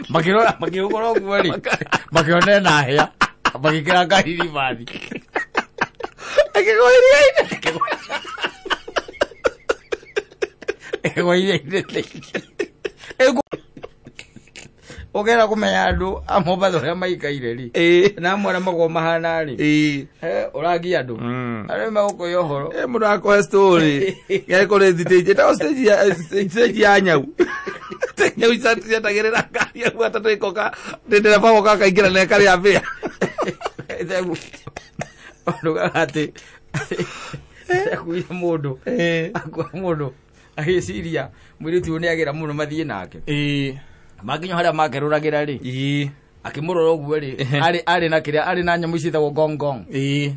Makĩrora makĩũgũra ũguo rĩ, makĩona ena hĩa, magĩkĩra ngari ribathi. Akĩgwa iria-inĩ. Akĩgwa iria-inĩ. Ũkera kũmenya andũ a Mombatha ũrĩa maikaire rĩ. Na amwe arĩa makoragwo mahana rĩ. Ũrangia andũ. Arĩa megũkũhe ũhoro. Mũndũ akũhe story. Gĩa kũrĩ stage, ĩtagwo stage ya nyau. Nyau ciatagĩrĩra ngari ĩmwe atatũ ĩkoka, ndereba goka akaingĩra na ĩkarĩa mbĩa. Ũndũ atĩ akuire mũndũ. Akua mũndũ agĩciria mũirĩtu ũyũ nĩagĩra mũno mathiĩ nake. Makinya harĩa makerũragĩra rĩ. Akĩmũrora ũguo rĩ, arĩ na kĩrĩa, arĩ na nyamũ ici ciĩtagwo gong gong.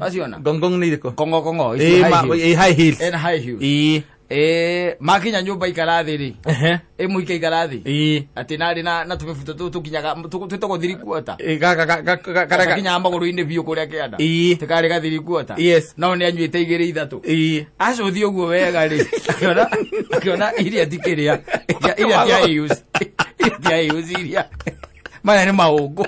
Waciona? Gong gong nĩ irĩkũ? Kongo kongo, icio high heels. High heels. Ena high heels. Makinya nyũmba ikara thĩ rĩ. Mũike ikara thĩ. Atĩ narĩ na tũmĩbuto tũtũ tũkinyaga, twĩtagwo three quarter. Gakinyaga magũrũ-inĩ biũ kũrĩa kĩanda. Tĩ karĩ ga three quarter. Yes. No nĩ anyuĩte igĩrĩ ithatũ. Acũthi ũguo wega rĩ. Akĩona iria ti kĩrĩa. Iria ti high heels. Iria ti high heels iria. Maya nĩ maũngũ.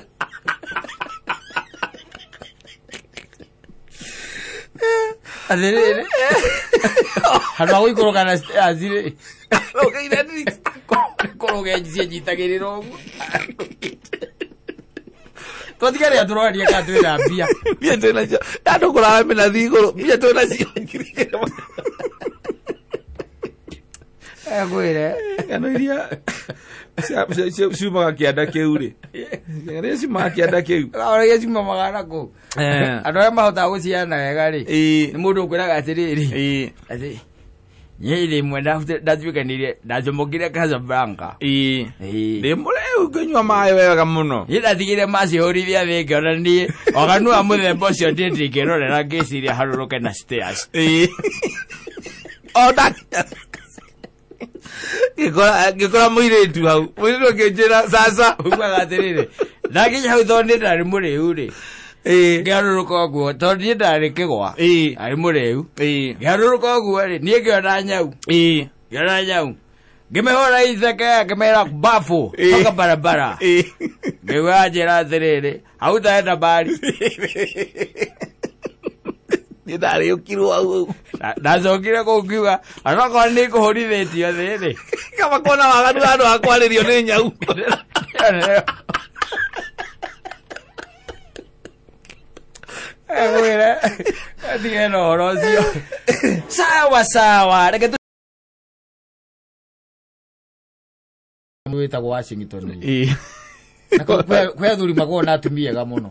Atĩrĩrĩ. Handũ ha gũikũrũka na stairs rĩ. Kũrũga cianyitagĩrĩra ũguo. Twatigare tũroria kana twĩna mbia. Mbia twĩ nacio. Andũ kũrara mĩnathi igũrũ. Mbia twĩ nacio. Ngwĩre. Ng'ano iria ciumaga kĩanda kĩu rĩ. Ng'ano iria ciumaga kĩanda kĩu. Ng'ano iria ciumaga na kũu. Andũ arĩa mahotaga gũciana wega rĩ. Nĩ mũndũ ũkwĩraga atĩrĩrĩ. Atĩ niĩ rĩmwe ndatuĩkanire ndacomokire Casablanca. Ndĩ mũrĩu ngĩnyua maĩ wega mũno. Niĩ ndatigire macihũrithia thĩ ngĩona niĩ waganu wa mũthemba ũcio niĩ ndingĩrorera ngĩciria harũrũke na stairs. O ndakinya. Ngĩkora mũirĩtu hau. Mũirĩtu akĩnjĩra sasa. Ugaga atĩrĩrĩ, ndakinya hau tondũ niĩ ndarĩ mũrĩu rĩ. Ngĩharũrũka ũguo tondũ niĩ ndarĩ kĩgwa. Arĩ mũrĩu. Ngĩharũrũka ũguo rĩ, niĩ ngĩona nyau. Ngĩona nyau. Ngĩmĩhũra itheke ngĩmĩra bafu toka barabara. Ngĩigua njĩra atĩrĩrĩ, hautaenda mbali. Nĩ ndarĩũkirwo hau. Ndacokire kũu ngiuga onokorwo nĩ ngũhũrithĩtio thĩ rĩ. Kaba kuona waganu handũ ha kwarĩrio nĩ nyau. Ngwĩre tige na ũhoro ũcio. Sawa sawa, reke wĩtagwo Washington. Na kwĩ athuri makoragwo na atumia ega mũno.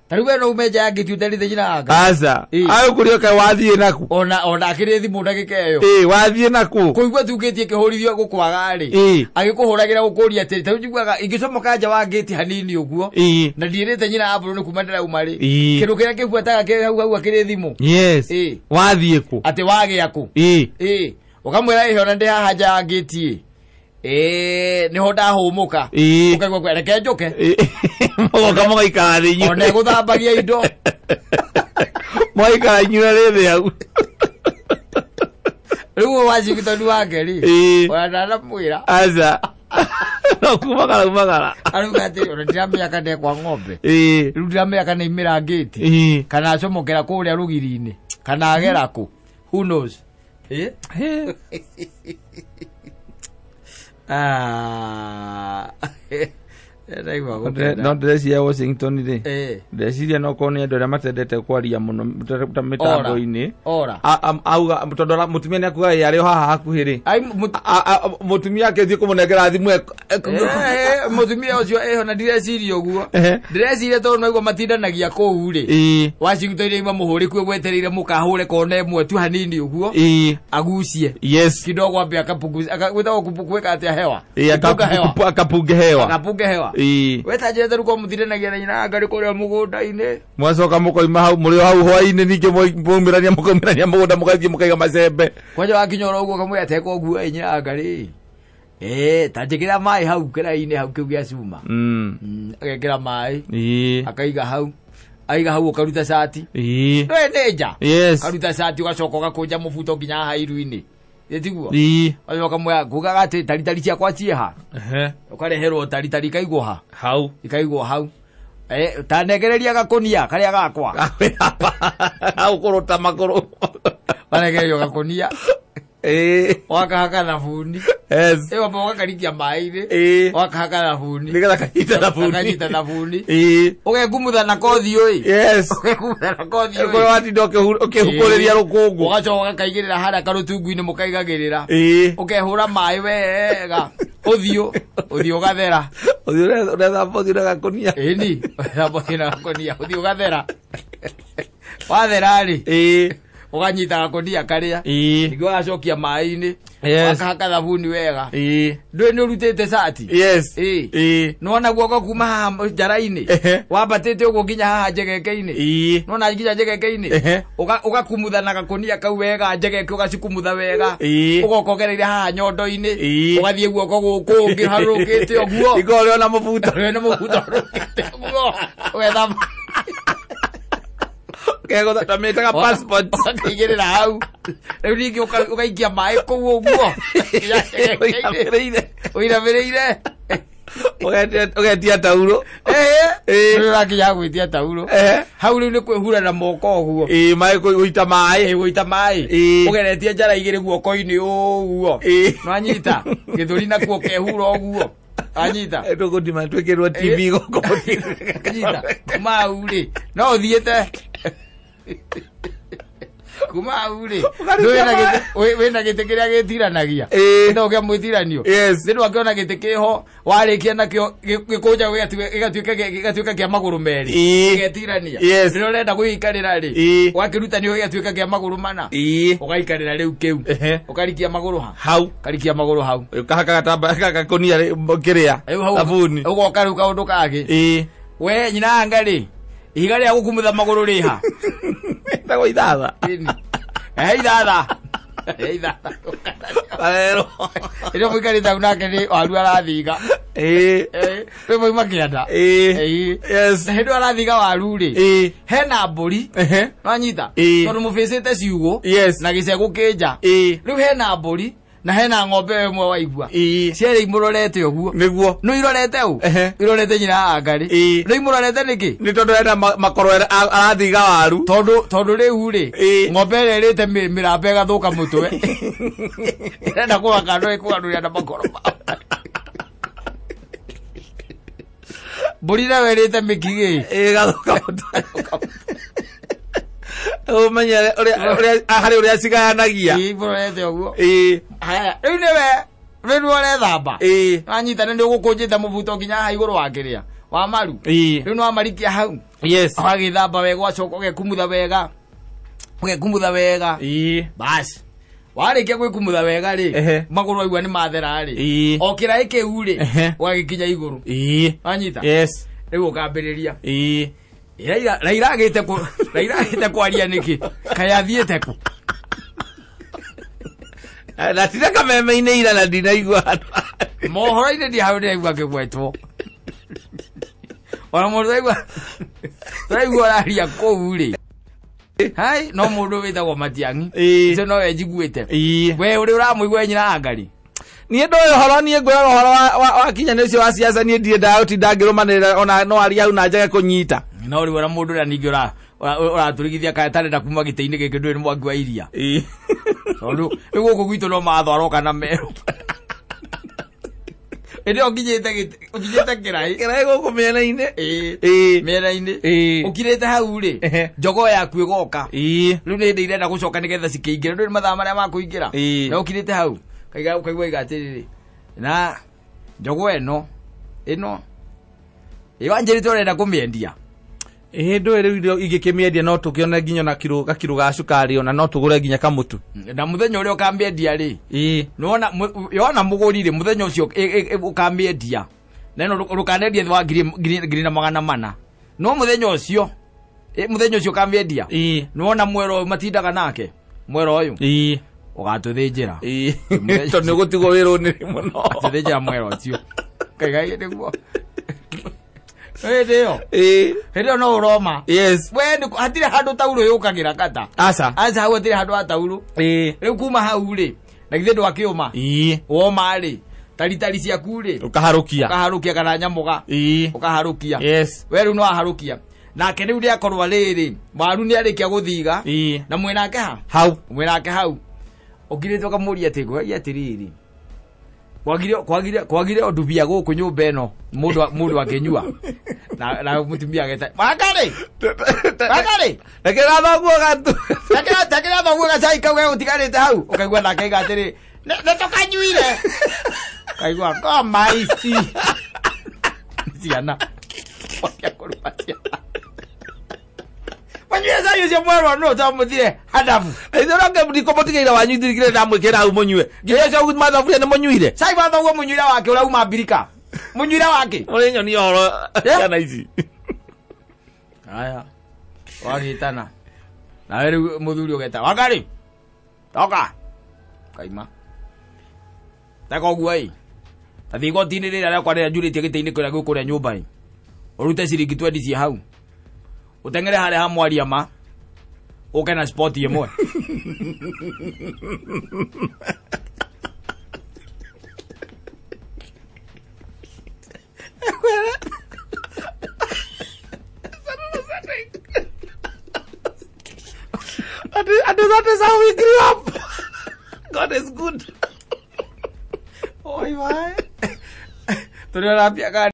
Ta rĩu we no ume nja ya ngĩti ũtarĩte nyina anga. Aca. Ayo kũrĩa kaĩ wathiĩ naku. Ona akĩrĩ thimũ ndagĩka ĩyo. Wathiĩ naku. Kũigua tungĩtie kĩhũrithio gũkwaga rĩ. Agĩkũhũragĩra gũkũria atĩrĩ, ta rĩu njiguaga ingĩcomoka nja wa ngĩti hanini ũguo. Na ndiĩrĩte nyina Abro nĩ kuma ndĩrauma rĩ. Kĩndũ kĩrĩa kĩbuataga kĩrĩ hau hau akĩrĩ thimũ. Yes. Wathiĩ kũ? Atĩ wagĩa kũ? Ũkamwĩra ĩhĩ ona ndĩ haha nja ya ngĩti ĩ. Nĩho ndahũmũka. Ũkaigua kwa reke njũke. Mũgoka mũgaikara thĩ inyuĩ. Ona ĩgũthambagia indo. Mũgaikara inyuĩ rĩ thĩ hau. Rĩu Washington wake rĩ. Ona ndanamwĩra. Aca. No kumagara umagara. Arauga atĩ ona ndiramenya kana kwa ng'ombe. Rĩu ndiramenya kana imĩra ngĩti. Kana acomokera kũrĩa rũgiri-inĩ. Kana agera kũ. Who knows? No ndĩreciria Washington rĩ. Ndĩreciria no korwo nĩ andũ arĩa matendete kwaria mũno mĩtambo-inĩ. Auga tondũ mũtumia nĩ akuga arĩ o haha hakuhĩ rĩ. Mũtumia akĩthiĩ kũmũnengera thimũ. Mũtumia ũcio ĩho na ndireciria ũguo. Ndĩreciria tondũ naiguo matindanagia kũu rĩ. Washington rĩ mamũhũrĩ kuo gwetereire mũkahũre kona ĩmwe tu hanini ũguo. Agucie. Yes. Kidogo ambe akapunguza gwĩtagwo gwĩka atĩa hewa. Akapunge hewa. Akapunge hewa. Weta njĩra rĩu mũtindanagia na nyina ngarĩ kũrĩa mũgũnda-inĩ. Mwacoka mũkoima hau mũrĩ o hau hwainĩ ningĩ mwaumĩrania mũkaumĩrania mũgũnda mũgathiĩ mũkaiga macembe. Kwanja wakinya oro ũguo kamwĩra teka ũguo ĩ nyina ngarĩ. Ta njĩkĩra maĩ hau kĩraĩ-inĩ hau kĩu gĩa cuma. Agekĩra maĩ. Akaiga hau. Aiga hau ũkaruta cati. Ndũĩ nĩ nja. Ũkaruta cati ũgacoka ũgakũnja mũbuto nginya haha iru-inĩ. Ĩtiguo? Ũgacoka ũkamwĩra ngugaga atĩ taritari ciakwa ciĩha. Ũkareherwo taritari ikaigwo ha? Hau. Ikaigwo hau. Ta nengereria gakũnia karĩa gakwa. Hau kũrũta magũrũ. Warengererio gakũnia. Wakahaka thabuni. Ĩyo ũgakarikia maĩ-inĩ. Wakahaka thabuni. Nĩgetha kanyita thabuni. Kanyita thabuni. Ũgekumutha na kothi ũĩ. Ũgekumutha na kothi ũĩ. Kũrĩa watinda ũkĩhukũrĩria rũkũngũ. Ũgacoka ũgakaigĩrĩra harĩa karũtungu-inĩ mũkaigagĩrĩra. Ũkehũra maĩ wega. Ũthiũ. Ũthiũ ũgathera. Ũthiũ ũrethamba ũthiũ na gakũnia. Ĩni. Ũrethamba ũthiũ na gakũnia. Ũthiũ ũgathera. Wathera rĩ. Ũganyita gakũnia karĩa. Ningĩ ũgacokia maĩ-inĩ. Wakahaka thabuni wega. Ndũĩ nĩ ũrutĩte cati. Nĩwona guoko kuma haha njara-inĩ. Wambatĩte ũguo nginya haha njegeke-inĩ. Nĩwona nginya njegeke-inĩ. Ũgakumutha na gakũnia kau wega njegeke ũgacikumutha wega. Ũgoka ũgereire haha nyondo-inĩ. Ũgathiĩ guoko gũkũ ũngĩ harũrũkĩte ũguo. Ikorwo ũrĩ ona mũbuto. Ũrĩ ona mũbuto harũrũkĩte ũguo. Ũgethamba. Tamĩtaga passport. Ũkaigĩrĩra hau. Rĩu ningĩ ũgaikia maĩ kũu ũguo. Ũinamĩrĩire. Ũgetia tauro. Rĩu ũrakinya gwĩtia tauro. Hau rĩu nĩ kwĩhura na moko ũguo. Maĩ gũita maĩ. Gũita maĩ. Ũgeretie njara igĩrĩ guoko-inĩ ũguo. Nĩwanyita? Gĩthũri nakuo ũkehura ũguo. Anyita. Tũgũtima twĩkĩrwo TV gũkũ. Anyita. Kuma hau rĩ. No ũthiĩte. Kuma hau rĩ. Wĩna gĩtĩ kĩrĩa gĩtiranagia. No kĩa mwĩtiranio. Thĩ ndwakĩona gĩtĩ kĩho warĩkia nakĩo gĩkũnja gĩgatuĩka kĩa magũrũ merĩ. Gĩgetirania. Rĩrĩa ũrenda gũgĩikarĩra rĩ. Ũgakĩrutanio gĩgatuĩka kĩa magũrũ mana. Ũgaikarĩra rĩu kĩu. Ũkarikia magũrũ ha? Hau. Ũkarikia magũrũ hau. Ũkahaka gatamba gakũnia kĩrĩa. Thabuni. Ũgoka rĩu kaũndũ kangĩ. We nyina anga rĩ. Ihiga rĩa gũkumutha magũrũ rĩ ha? Ĩtagwo ithatha. Ithatha. Ithatha. Rĩrĩa mũikarĩte hau nake nĩ waru arathiga. Rĩu moima kĩanda. Na hĩndĩ ĩyo arathiga waru rĩ. Hena mbũri. Nĩwanyita? Tondũ mũbĩcĩte ciugũ. Na gĩcegũ kĩ nja. Rĩu hena mbũri. Na hena ng'ombe ĩmwe waigua. Cierĩ imũrorete ũguo. Nĩguo. Nũ irorete ũ? Irorete nyina Angarĩ. Nũ imũrorete nĩkĩ? Nĩ tondũ hena makoro arathiga waru. Tondũ rĩu rĩ, ng'ombe ĩrĩa ĩrĩte mĩramba ĩgathũka mũtwe. Ĩrenda kũgaka no ĩkũgarũrĩra na makoro mao. Mbũri nayo ĩrĩte mĩkigĩ. Ĩgathũka mũtwe. Ũmenye ũrĩa harĩ ũrĩa cigayanagia. Imũrorete ũguo. Haya, rĩu nĩwe rĩu ũrethamba. Wanyita nĩ ũgũkũnjĩte mũbuto nginya haha igũrũ wa kĩrĩa wa maru. Rĩu nĩ wamarikia hau. Yes. Ũgagĩthamba wega ũgacoka ũgekumutha wega. Ũgekumutha wega. Basi. Warĩkia gwĩkumutha wega rĩ, magũrũ waigua nĩ mathera rĩ. O kĩraĩ kĩu rĩ, ũgagĩkinya igũrũ. Wanyita? Yes. Rĩu ũkambĩrĩria. Raila agĩte kwaria nĩkĩ? Kaĩ athiĩte kũ? Na tira kameme-inĩ ira na ndinaigua handũ. Mohoro-inĩ ndi hau ndĩraigua akĩgwetwo. Ona mũndũ tũraigua ũraria kũu rĩ. Hai, no mũndũ wĩtagwo Matiang'i. Ũcio nowe njiguĩte. We ũrĩa ũramũigua nyina Angarĩ. Niĩ ndoĩ ũhoro, niĩ ngwĩraga ũhoro wa kinya ũcio wa siasa, niĩ ndirĩ ndagũtinda ngĩrũmanĩrĩra ona no aria hau na njage kũnyita. No rĩu ona mũndũ ũrĩa ningĩ ũratũrigithia kana tarenda kuma gĩtĩ-inĩ gĩkĩ ndũĩ nĩ mwangi wa iria. Tondũ rĩu gũkũ gwitũ no matho aroka na merũ. Ĩndĩ ũkinyĩte kĩraĩ. Kĩraĩ gũkũ mĩena-inĩ. Mĩena-inĩ. Ũkirĩte hau rĩ, njogoo yaku ĩgoka. Rĩu nĩ hĩndĩ irenda gũcoka nĩgetha cikĩingĩre. Ndũĩ nĩ mathaa marĩa ma kũingĩra. Na ũkirĩte hau. Kaigua iga atĩrĩrĩ. Na njogoo ĩno ĩwanjĩrĩte ũrenda kũmĩendia. Ndũĩ rĩu irio ingĩkĩmĩendia no tũkĩone nginya na gakiro ga cukari ona no tũgũre nginya kamũtu. Na mũthenya ũrĩa ũkamĩendia rĩ, yona mũgũri rĩ, mũthenya ũcio ũkamĩendia. Na ĩno ndũkanendie thĩ wa 1,400. No mũthenya ũcio, mũthenya ũcio ũkamĩendia. Nĩwona mwero ũyũ matindaga nake, mwero ũyũ. Ũgatũthĩnjĩra. Tondũ nĩ ũgũtigwo wĩra-inĩ mũno. Ũgatũthĩnjĩra mwero ũcio. Kaiga nĩguo. Hĩndĩ ĩyo. Hĩndĩ ĩyo no ũroma. Yes. We hatirĩ handũ taurũ yũkagĩra kata. Aca. Aca hau hatirĩ handũ ha taurũ. Rĩu kuma hau rĩ, na githĩ ndwakĩũma. Woma rĩ, taritari ciaku rĩ. Ũkaharũkia. Ũkaharũkia kana nyamũga. Ũkaharũkia. Yes. We rĩu no waharũkia. Nake rĩu rĩakorwo rĩrĩ, waru nĩarĩkia gũthiga. Na mwĩnake ha? Hau. Mwĩnake hau. Ũkirĩte ũkamũria atĩ ngũragia atĩrĩrĩ. Kwagire ũndubia gũkũ nyũmba ĩno mũndũ akĩnyua. Na mũtumia ageta Wangarĩ! Wangarĩ! Rekera thoguo gatu. Rekera thoguo gacai kau gegũtigarĩte hau. Ũkaigua nake aiga atĩrĩ, nĩ tũkanyuire. Kaigua ngoma ici. Ciana. Wakia kũruma ciana. Manyuire cai ũcio mwerũ nũ ũtamũthire hadabu. Ithuĩ nake ndikũmũtigĩire wanyu ndirikire ndamwĩkĩra hau mũnyue. Nginya ũcio mathaburia nĩ mũnyuire. Cai wa thoguo mũnyuire wake ũrauma mbirika. Mũnyuire wake. Mũrĩ nyonia ũhoro ciana ici. Haya. Wagĩtana. Nawe rĩu mũthuri ũgeta Wangarĩ. Toka. Kaima. Teka ũguo ĩ. Ta thiĩ igoti-inĩ rĩrĩa rĩakwa rĩrĩa njurĩtie gĩtĩ-inĩ kĩrĩa gĩ kũrĩa nyũmba ĩ. Ũrute ciringi 20 ciĩ hau. Ũteng'ere harĩa ha mwaria ma. Ũke na spot ĩmwe. And that is how we grew up. God is good. Oi, vai. Tũrĩ ka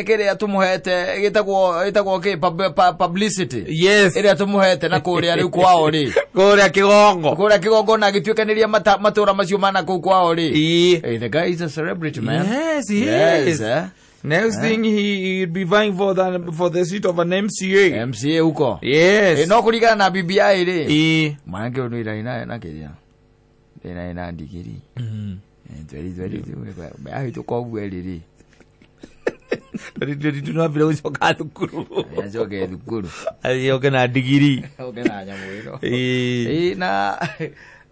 kĩrĩa tũmũhete gĩtagwo kĩ publicity. Yes. Ĩrĩa tũmũhete na kũrĩa rĩu kwao rĩ. Kũrĩa Kĩgongo. Kũrĩa Kĩgongo na agĩtuĩkanĩria matũra macio mana kũu kwao rĩ. Hey, the guy is a celebrity, man. Yes, he is. Yes, Next thing he'd be vying for the seat of an MCA. MCA huko. Yes. No kũringana na BBI rĩ. Mwanake ũyũ nĩ na kĩrĩa. Ĩna ina ndigiri. 2022 ũguo rĩ. 2022 no ambire gũcoka thukuru. Acoke thukuru. Acoke na ndigiri. Oke na nyamũ ĩno. Na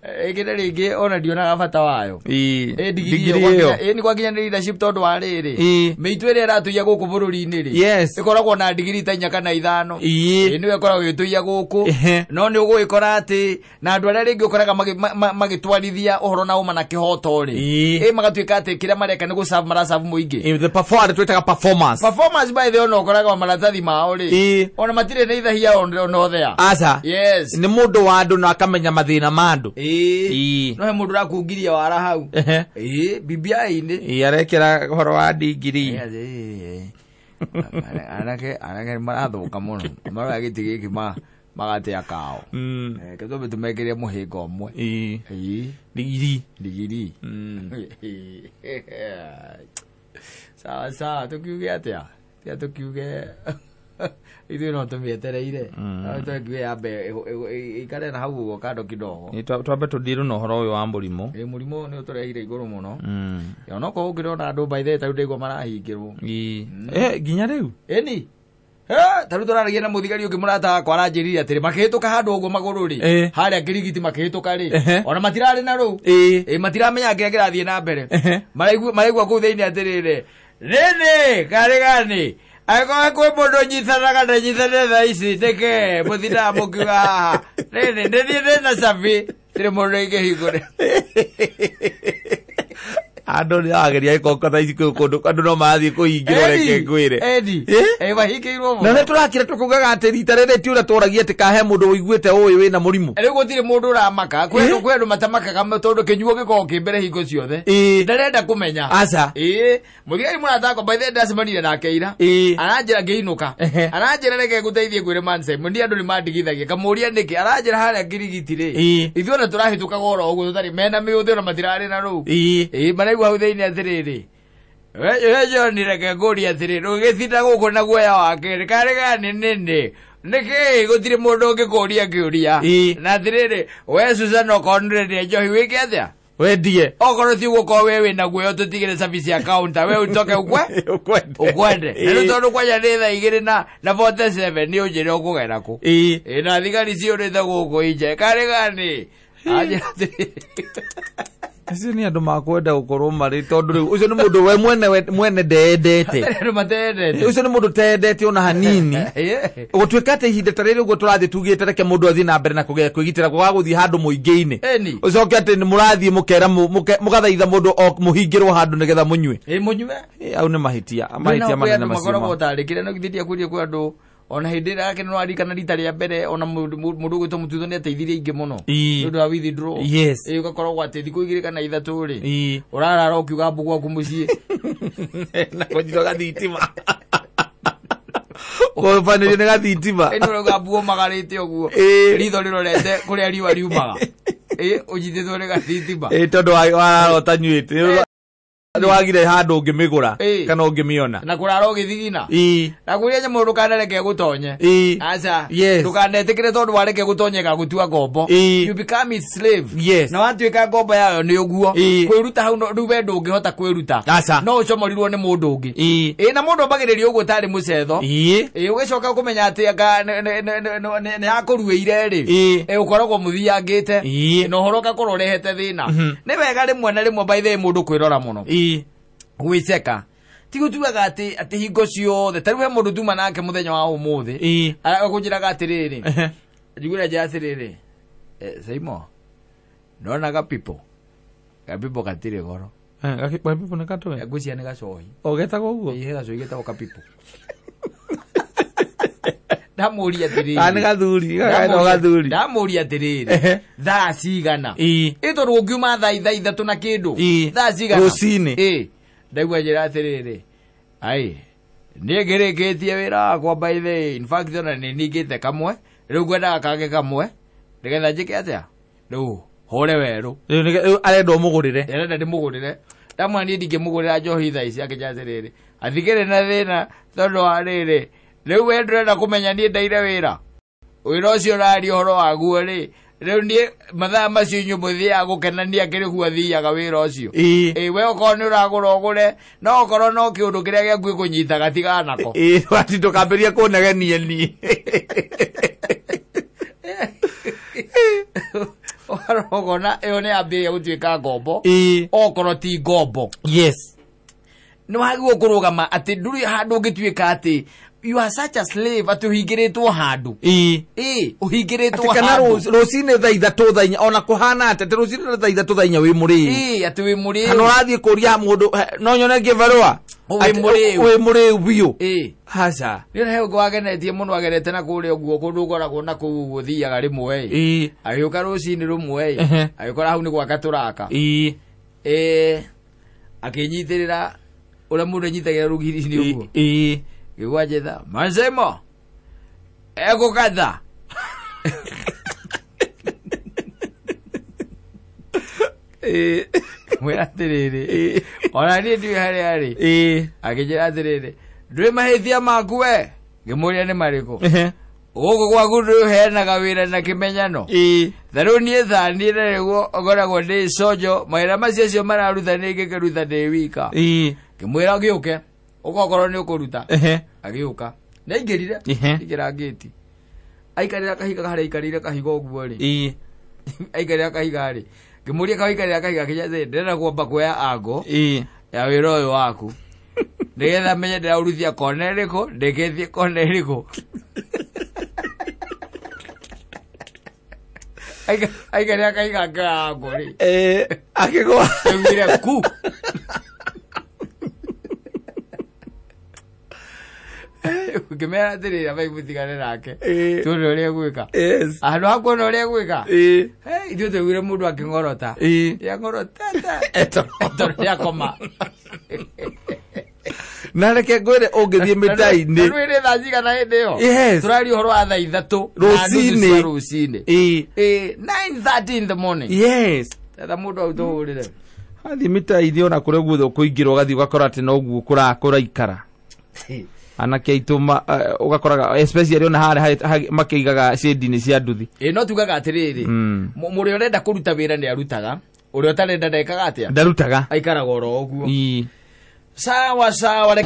Ĩngĩ rĩngĩ ona ndionaga bata wayo. Ndigiri ĩyo nĩ gwakinya nĩ leadership tondũ wa rĩrĩ. Mĩitũ ĩrĩa ĩratũiya gũkũ bũrũri-inĩ rĩ. Ĩkoragwo na ndigiri ta 4 kana 5. Nĩyo ĩkoragwo ĩgĩtũiya gũkũ. No nĩ ũgũgĩkora atĩ na andũ arĩa rĩngĩ ũkoraga magĩtwarithia ũhoro na ũma na kĩhoto rĩ. Magatuĩka atĩ kĩrĩa mareka nĩ gũserve maraserve mũingĩ. The performer twĩtaga performance. Performance by the way ona ũkoraga maratathi mao rĩ. Ona matirĩ na ithahia ona there. Aca. Yes. Nĩ mũndũ wa andũ na akamenya mathĩna ma andũ. No he mũndũ ũrakungiria wara hau. BBI-inĩ. Arekĩra ũhoro wa ndigiri. Anake marathũka mũno. Maroya gĩtĩ gĩkĩ magatea kao. Reke twambe tũmekĩre mũhĩnga ũmwe. Ndigiri. Ndigiri. Sawa sawa, tũkiuge atĩa? Tiga tũkiuge ithuĩ no tũmĩetereire. No tũkiuge yambe ĩikare na hau ũguo kando kidogo. Twambe tũndirwo na ũhoro ũyũ wa mũrimũ. Mũrimũ nĩ ũtũrehire igũrũ mũno. Onokorwo ũngĩrona andũ by the way ta rĩu ndaigua marahingĩrwo. Nginya rĩu? Ĩni. Ta rĩu tũraragia na mũthigari ũngĩ mũrata wakwa aranjĩrire atĩrĩ makĩhĩtũka handũ ũguo magũrũ rĩ. Harĩa Kĩrigiti makĩhĩtũka rĩ. Ona matirarĩ na rũu. Matiramenya kĩrĩa kĩrathiĩ na mbere. Maraigua kũu thĩinĩ atĩrĩrĩ. Nĩnĩ karĩ gani? Angĩkorwo kwĩ mũndũ ũnyitanaga na nyitane thaa ici nĩkĩ mũtindaga mũkiuga haha. Nĩnĩ nĩthiĩ ndĩna cabi tirĩ mũndũ ingĩhingũrĩra. Andũ nĩ arageria gĩkonko thaa ici kwĩ kũndũ andũ no marathiĩ kũhingĩrwo reke ngwĩre. Mahingĩirwo mũno. Na nĩ tũrakĩra tũkaugaga atĩ rita rĩrĩ ti ũrĩa tũragia atĩ kahe mũndũ ũiguĩte ũĩ wĩna mũrimũ. Rĩu gũtirĩ mũndũ ũramaka. Kwĩ andũ matamakaga tondũ kĩnyuo gĩkoragwo kĩ mbere hingo ciothe. Ndarenda kũmenya. Aca. Mũthigari mũrata wakwa by the way ndacemanirie nake ira. Aranjĩra ngĩinũka. Aranjĩra reke ngũteithie ngwĩre man Simon ni andũ nĩ mandigithagia. Ngamũria nĩkĩ? Aranjĩra harĩa Kĩrigiti rĩ. Ithuĩ ona tũrahĩtũkaga oro ũguo tũtarĩ mena mĩũthĩ ona matirarĩ na rũu. Maraigua hau thĩinĩ atĩrĩrĩ. We John reke ngũrie atĩrĩrĩ, ũgĩtinda gũkũ na guoya wake karĩ gani nĩnĩ? Nĩkĩ gũtirĩ mũndũ ũngĩkũria kĩũria? Na atĩrĩrĩ, we Susan okorwo nĩũrendia njohi wĩke atĩa? Wendie. Okorwo ti ũguo korwo we wĩna guoya ũtũtigĩre service ya counter, we ũtoke ũkwe? Ũkwende. Na rĩu tondũ kwanja nĩ thaa 2 na 47 nĩ ũnjĩre ũkũgera kũ. Na thigari ciũrĩte gũkũ inje. Karĩ gani? Anjĩra atĩrĩrĩ. Acio nĩ andũ makwenda gũkorwo marĩ tondũ rĩu ũcio nĩ mũndũ we mwene ndeendete. Andũ matendete. Ũcio nĩ mũndũ tendete ona hanini. Gũtuĩka atĩ ihinda ta rĩrĩ ũguo tũrathiĩ tugĩte reke mũndũ athiĩ na mbere na kũgĩa kwĩgitĩra kwaga gũthiĩ handũ mũingĩ-inĩ. Ũcoke atĩ nĩ mũrathiĩ mũkera mũgathaitha mũndũ mũhingĩrwo handũ nĩgetha mũnyue. Mũnyue? Au nĩ mahĩtia. Mahĩtia manene macio. Makoragwo tarĩ kĩrĩa no githĩ ndiakwĩrire kwĩ andũ ona hĩndĩ ĩrĩa yake no aririkana rita rĩa mbere ona mũndũ ũgwĩtwo Mũtutho nĩ ateithirie aingĩ mũno nĩ ũndũ wa withdraw. Ũgakoragwo atĩ thikũ 2 kana 3 rĩ ũrarara ũkiuga mbu gwaku mũciĩ na kũnyitwo gathitima. Kũbanĩrio nĩ gathitima. Ĩno ũrauga mbu ũmagarĩte ũguo ritho rĩrorete kũrĩa riũa riumaga. Ũnyitĩtwo nĩ gathitima. Tondũ warara ũtanyuĩte. Nĩ wagire handũ ũngĩmĩgũra kana ũngĩmĩona. Na kũrara ũgĩthigina. Na kũrĩa nyamũ ndũkanareke gũtonye. Aca. Ndũkanetĩkĩre tondũ wareke gũtonye gagũtua ngombo. You become its slave. Na watuĩka ngombo yayo nĩ ũguo. Kwĩruta hau rĩu we ndũngĩhota kwĩruta. No ũcomorirwo nĩ mũndũ ũngĩ. Na mũndũ ambagĩrĩria ũguo tarĩ mũcetho. Ũgĩcoka kũmenya atĩ anga nĩ yakũruĩire rĩ. Ũkoragwo mũthiangĩte. Na ũhoro ũgakorwo ũrehete thĩna. Nĩ wega rĩmwe na rĩmwe by the way mũndũ kwĩrora mũno. Gwĩceka ti gũtuaga atĩ hingo ciothe ta rĩu he mũndũ tuma nake mũthenya wa ũmũthĩ akũnjĩraga atĩrĩrĩ njiguĩra njĩra atĩrĩrĩ Saimo nona gapipo gapipo gatirĩ goro. Gapipo nĩ gatũĩ? Ngwĩciria nĩ gacohi. O getagwo ũguo? He gacohi getagwo kapipo. Ndamũria atĩrĩrĩ. Nĩ gathuri, gagetwo gathuri. Ndamũria atĩrĩrĩ. Thaa cigana? Ĩ tondũ ũngiuma thaa 3 na kĩndũ. Thaa cigana? Rũcinĩ. Ndaigua njĩra atĩrĩrĩ. Ai, niĩ ngĩrĩkĩtie wĩra wakwa by the way. In fact ona nĩ ningĩte kamwe. Rĩu ngwendaga kangĩ kamwe. Nĩgetha njĩke atĩa? Rĩu hũre werũ. Rĩu arenda ũmũgũrĩre. Arenda ndĩmũgũrĩre. Ndamwĩra niĩ ndingĩmũgũrĩra njohi thaa ici akĩnjĩra atĩrĩrĩ. Athikĩrĩ na thĩna tondũ wa rĩrĩ. Rĩu we ndũrenda kũmenya niĩ ndaire wĩra. Wĩra ũcio ũraria ũhoro waguo rĩ. Rĩu niĩ mathaa macio inyuĩ mũthiaga gũkenania kĩrĩhu athiaga wĩra ũcio. We okorwo nĩ ũragũra ũgũre, no okorwo no kĩũndũ kĩrĩa gĩaku gĩkũnyitaga tigana nako. Ati ndũkambĩrĩrie kũnegenia niĩ. Ũkarogona ĩyo nĩ yambĩrĩria gũtuĩka ngombo okorwo ti ngombo. Yes. Nĩ wagĩrĩirwo kũrũgama atĩ ndũrĩ handũ ũngĩtuĩka atĩ you are such a slave atĩ ũhingĩrĩtwo handũ. Ũhingĩrĩtwo kana handũ. Rũcinĩ thaa ithatũ thaa inya ona kũhana atĩ rũcinĩ thaa ithatũ thaa inya wĩ mũrĩu. Atĩ wĩ mũrĩu. Kana ũrathiĩ kũria mũndũ no nyone kĩbarũa. Wĩ mũrĩu. Wĩ mũrĩu biũ. Haca. Nĩ he ũngĩ wagenetie mũno agerete na kũrĩa ũguo kũndũ ũkoragwo na kũu ũguo thiaga rĩmwe. Agĩũka rũcinĩ rũmwe. Agĩkora hau nĩ gwaka tũraka. Akĩnyitĩrĩra ũrĩa mũndũ anyitagĩra rũgiri-inĩ ũguo. Gĩgwa njetha Manzemo egũkatha. Mwĩra atĩrĩrĩ ona niĩ ndiũĩ harĩa arĩ. Akĩnjĩra atĩrĩrĩ ndũĩ mahĩtia maku we. Ngĩmũria nĩ marĩkũ. Gũkũ gwaku ndũheanaga wĩra na kĩmenyano. Ta rĩu niĩ thani na nĩguo ngoragwo ndĩ cojo mawĩra macio acio mararuta nĩ ngĩkĩruta ndĩ wika. Ngĩmwĩra gĩũke ũgokorwo nĩ ũkũruta. Agĩũka nĩaingĩrire aingĩra ngĩti aikarĩra kahiga harĩa aikarĩire kahiga ũguo rĩ. Aikarĩra kahiga rĩ ngĩmũria kawaikarĩra kahiga akĩnjĩra atĩrĩ ndĩrenda kwamba kuoya ango ya wĩra ũyũ waku nĩgetha menye ndĩraũruthia kona ĩrĩkũ ndĩkĩtie kona ĩrĩkũ. Aikarĩra kahiga akĩoya ango rĩ. Akĩgũa. Augire ku. Ngĩmera atĩrĩrĩ abai mũtigane nake. Tuone ũrĩa egwĩka. Handũ ha kuona ũrĩa egwĩka. Ithuĩ twaiguire mũndũ akĩng'orota. Nĩang'orotete. Tondũ nĩakoma. Na reke ngwĩre ũngĩthiĩ mĩta-inĩ. Na rĩu thaa cigana hĩndĩ ĩyo? Tũraria ũhoro wa thaa ithatũ na nuthu cia rũcinĩ. 9:30 in the morning. Yes. Etha mũndũ hau tũhũrĩre. Athiĩ mĩta-inĩ ona kũrĩa guothe ũkũingĩra ũgathiĩ ũgakora atĩ noguo kũraikara. Anake aitũ ũgakoraga especially ona harĩa makĩigaga shade-inĩ cia nduthi. No tugaga atĩrĩrĩ mũrĩa ũrenda kũruta wĩra nĩ arutaga, ũrĩa ũtarenda ndekaga atĩa? Ndarutaga. Aikaraga oro ũguo. Sawa sawa.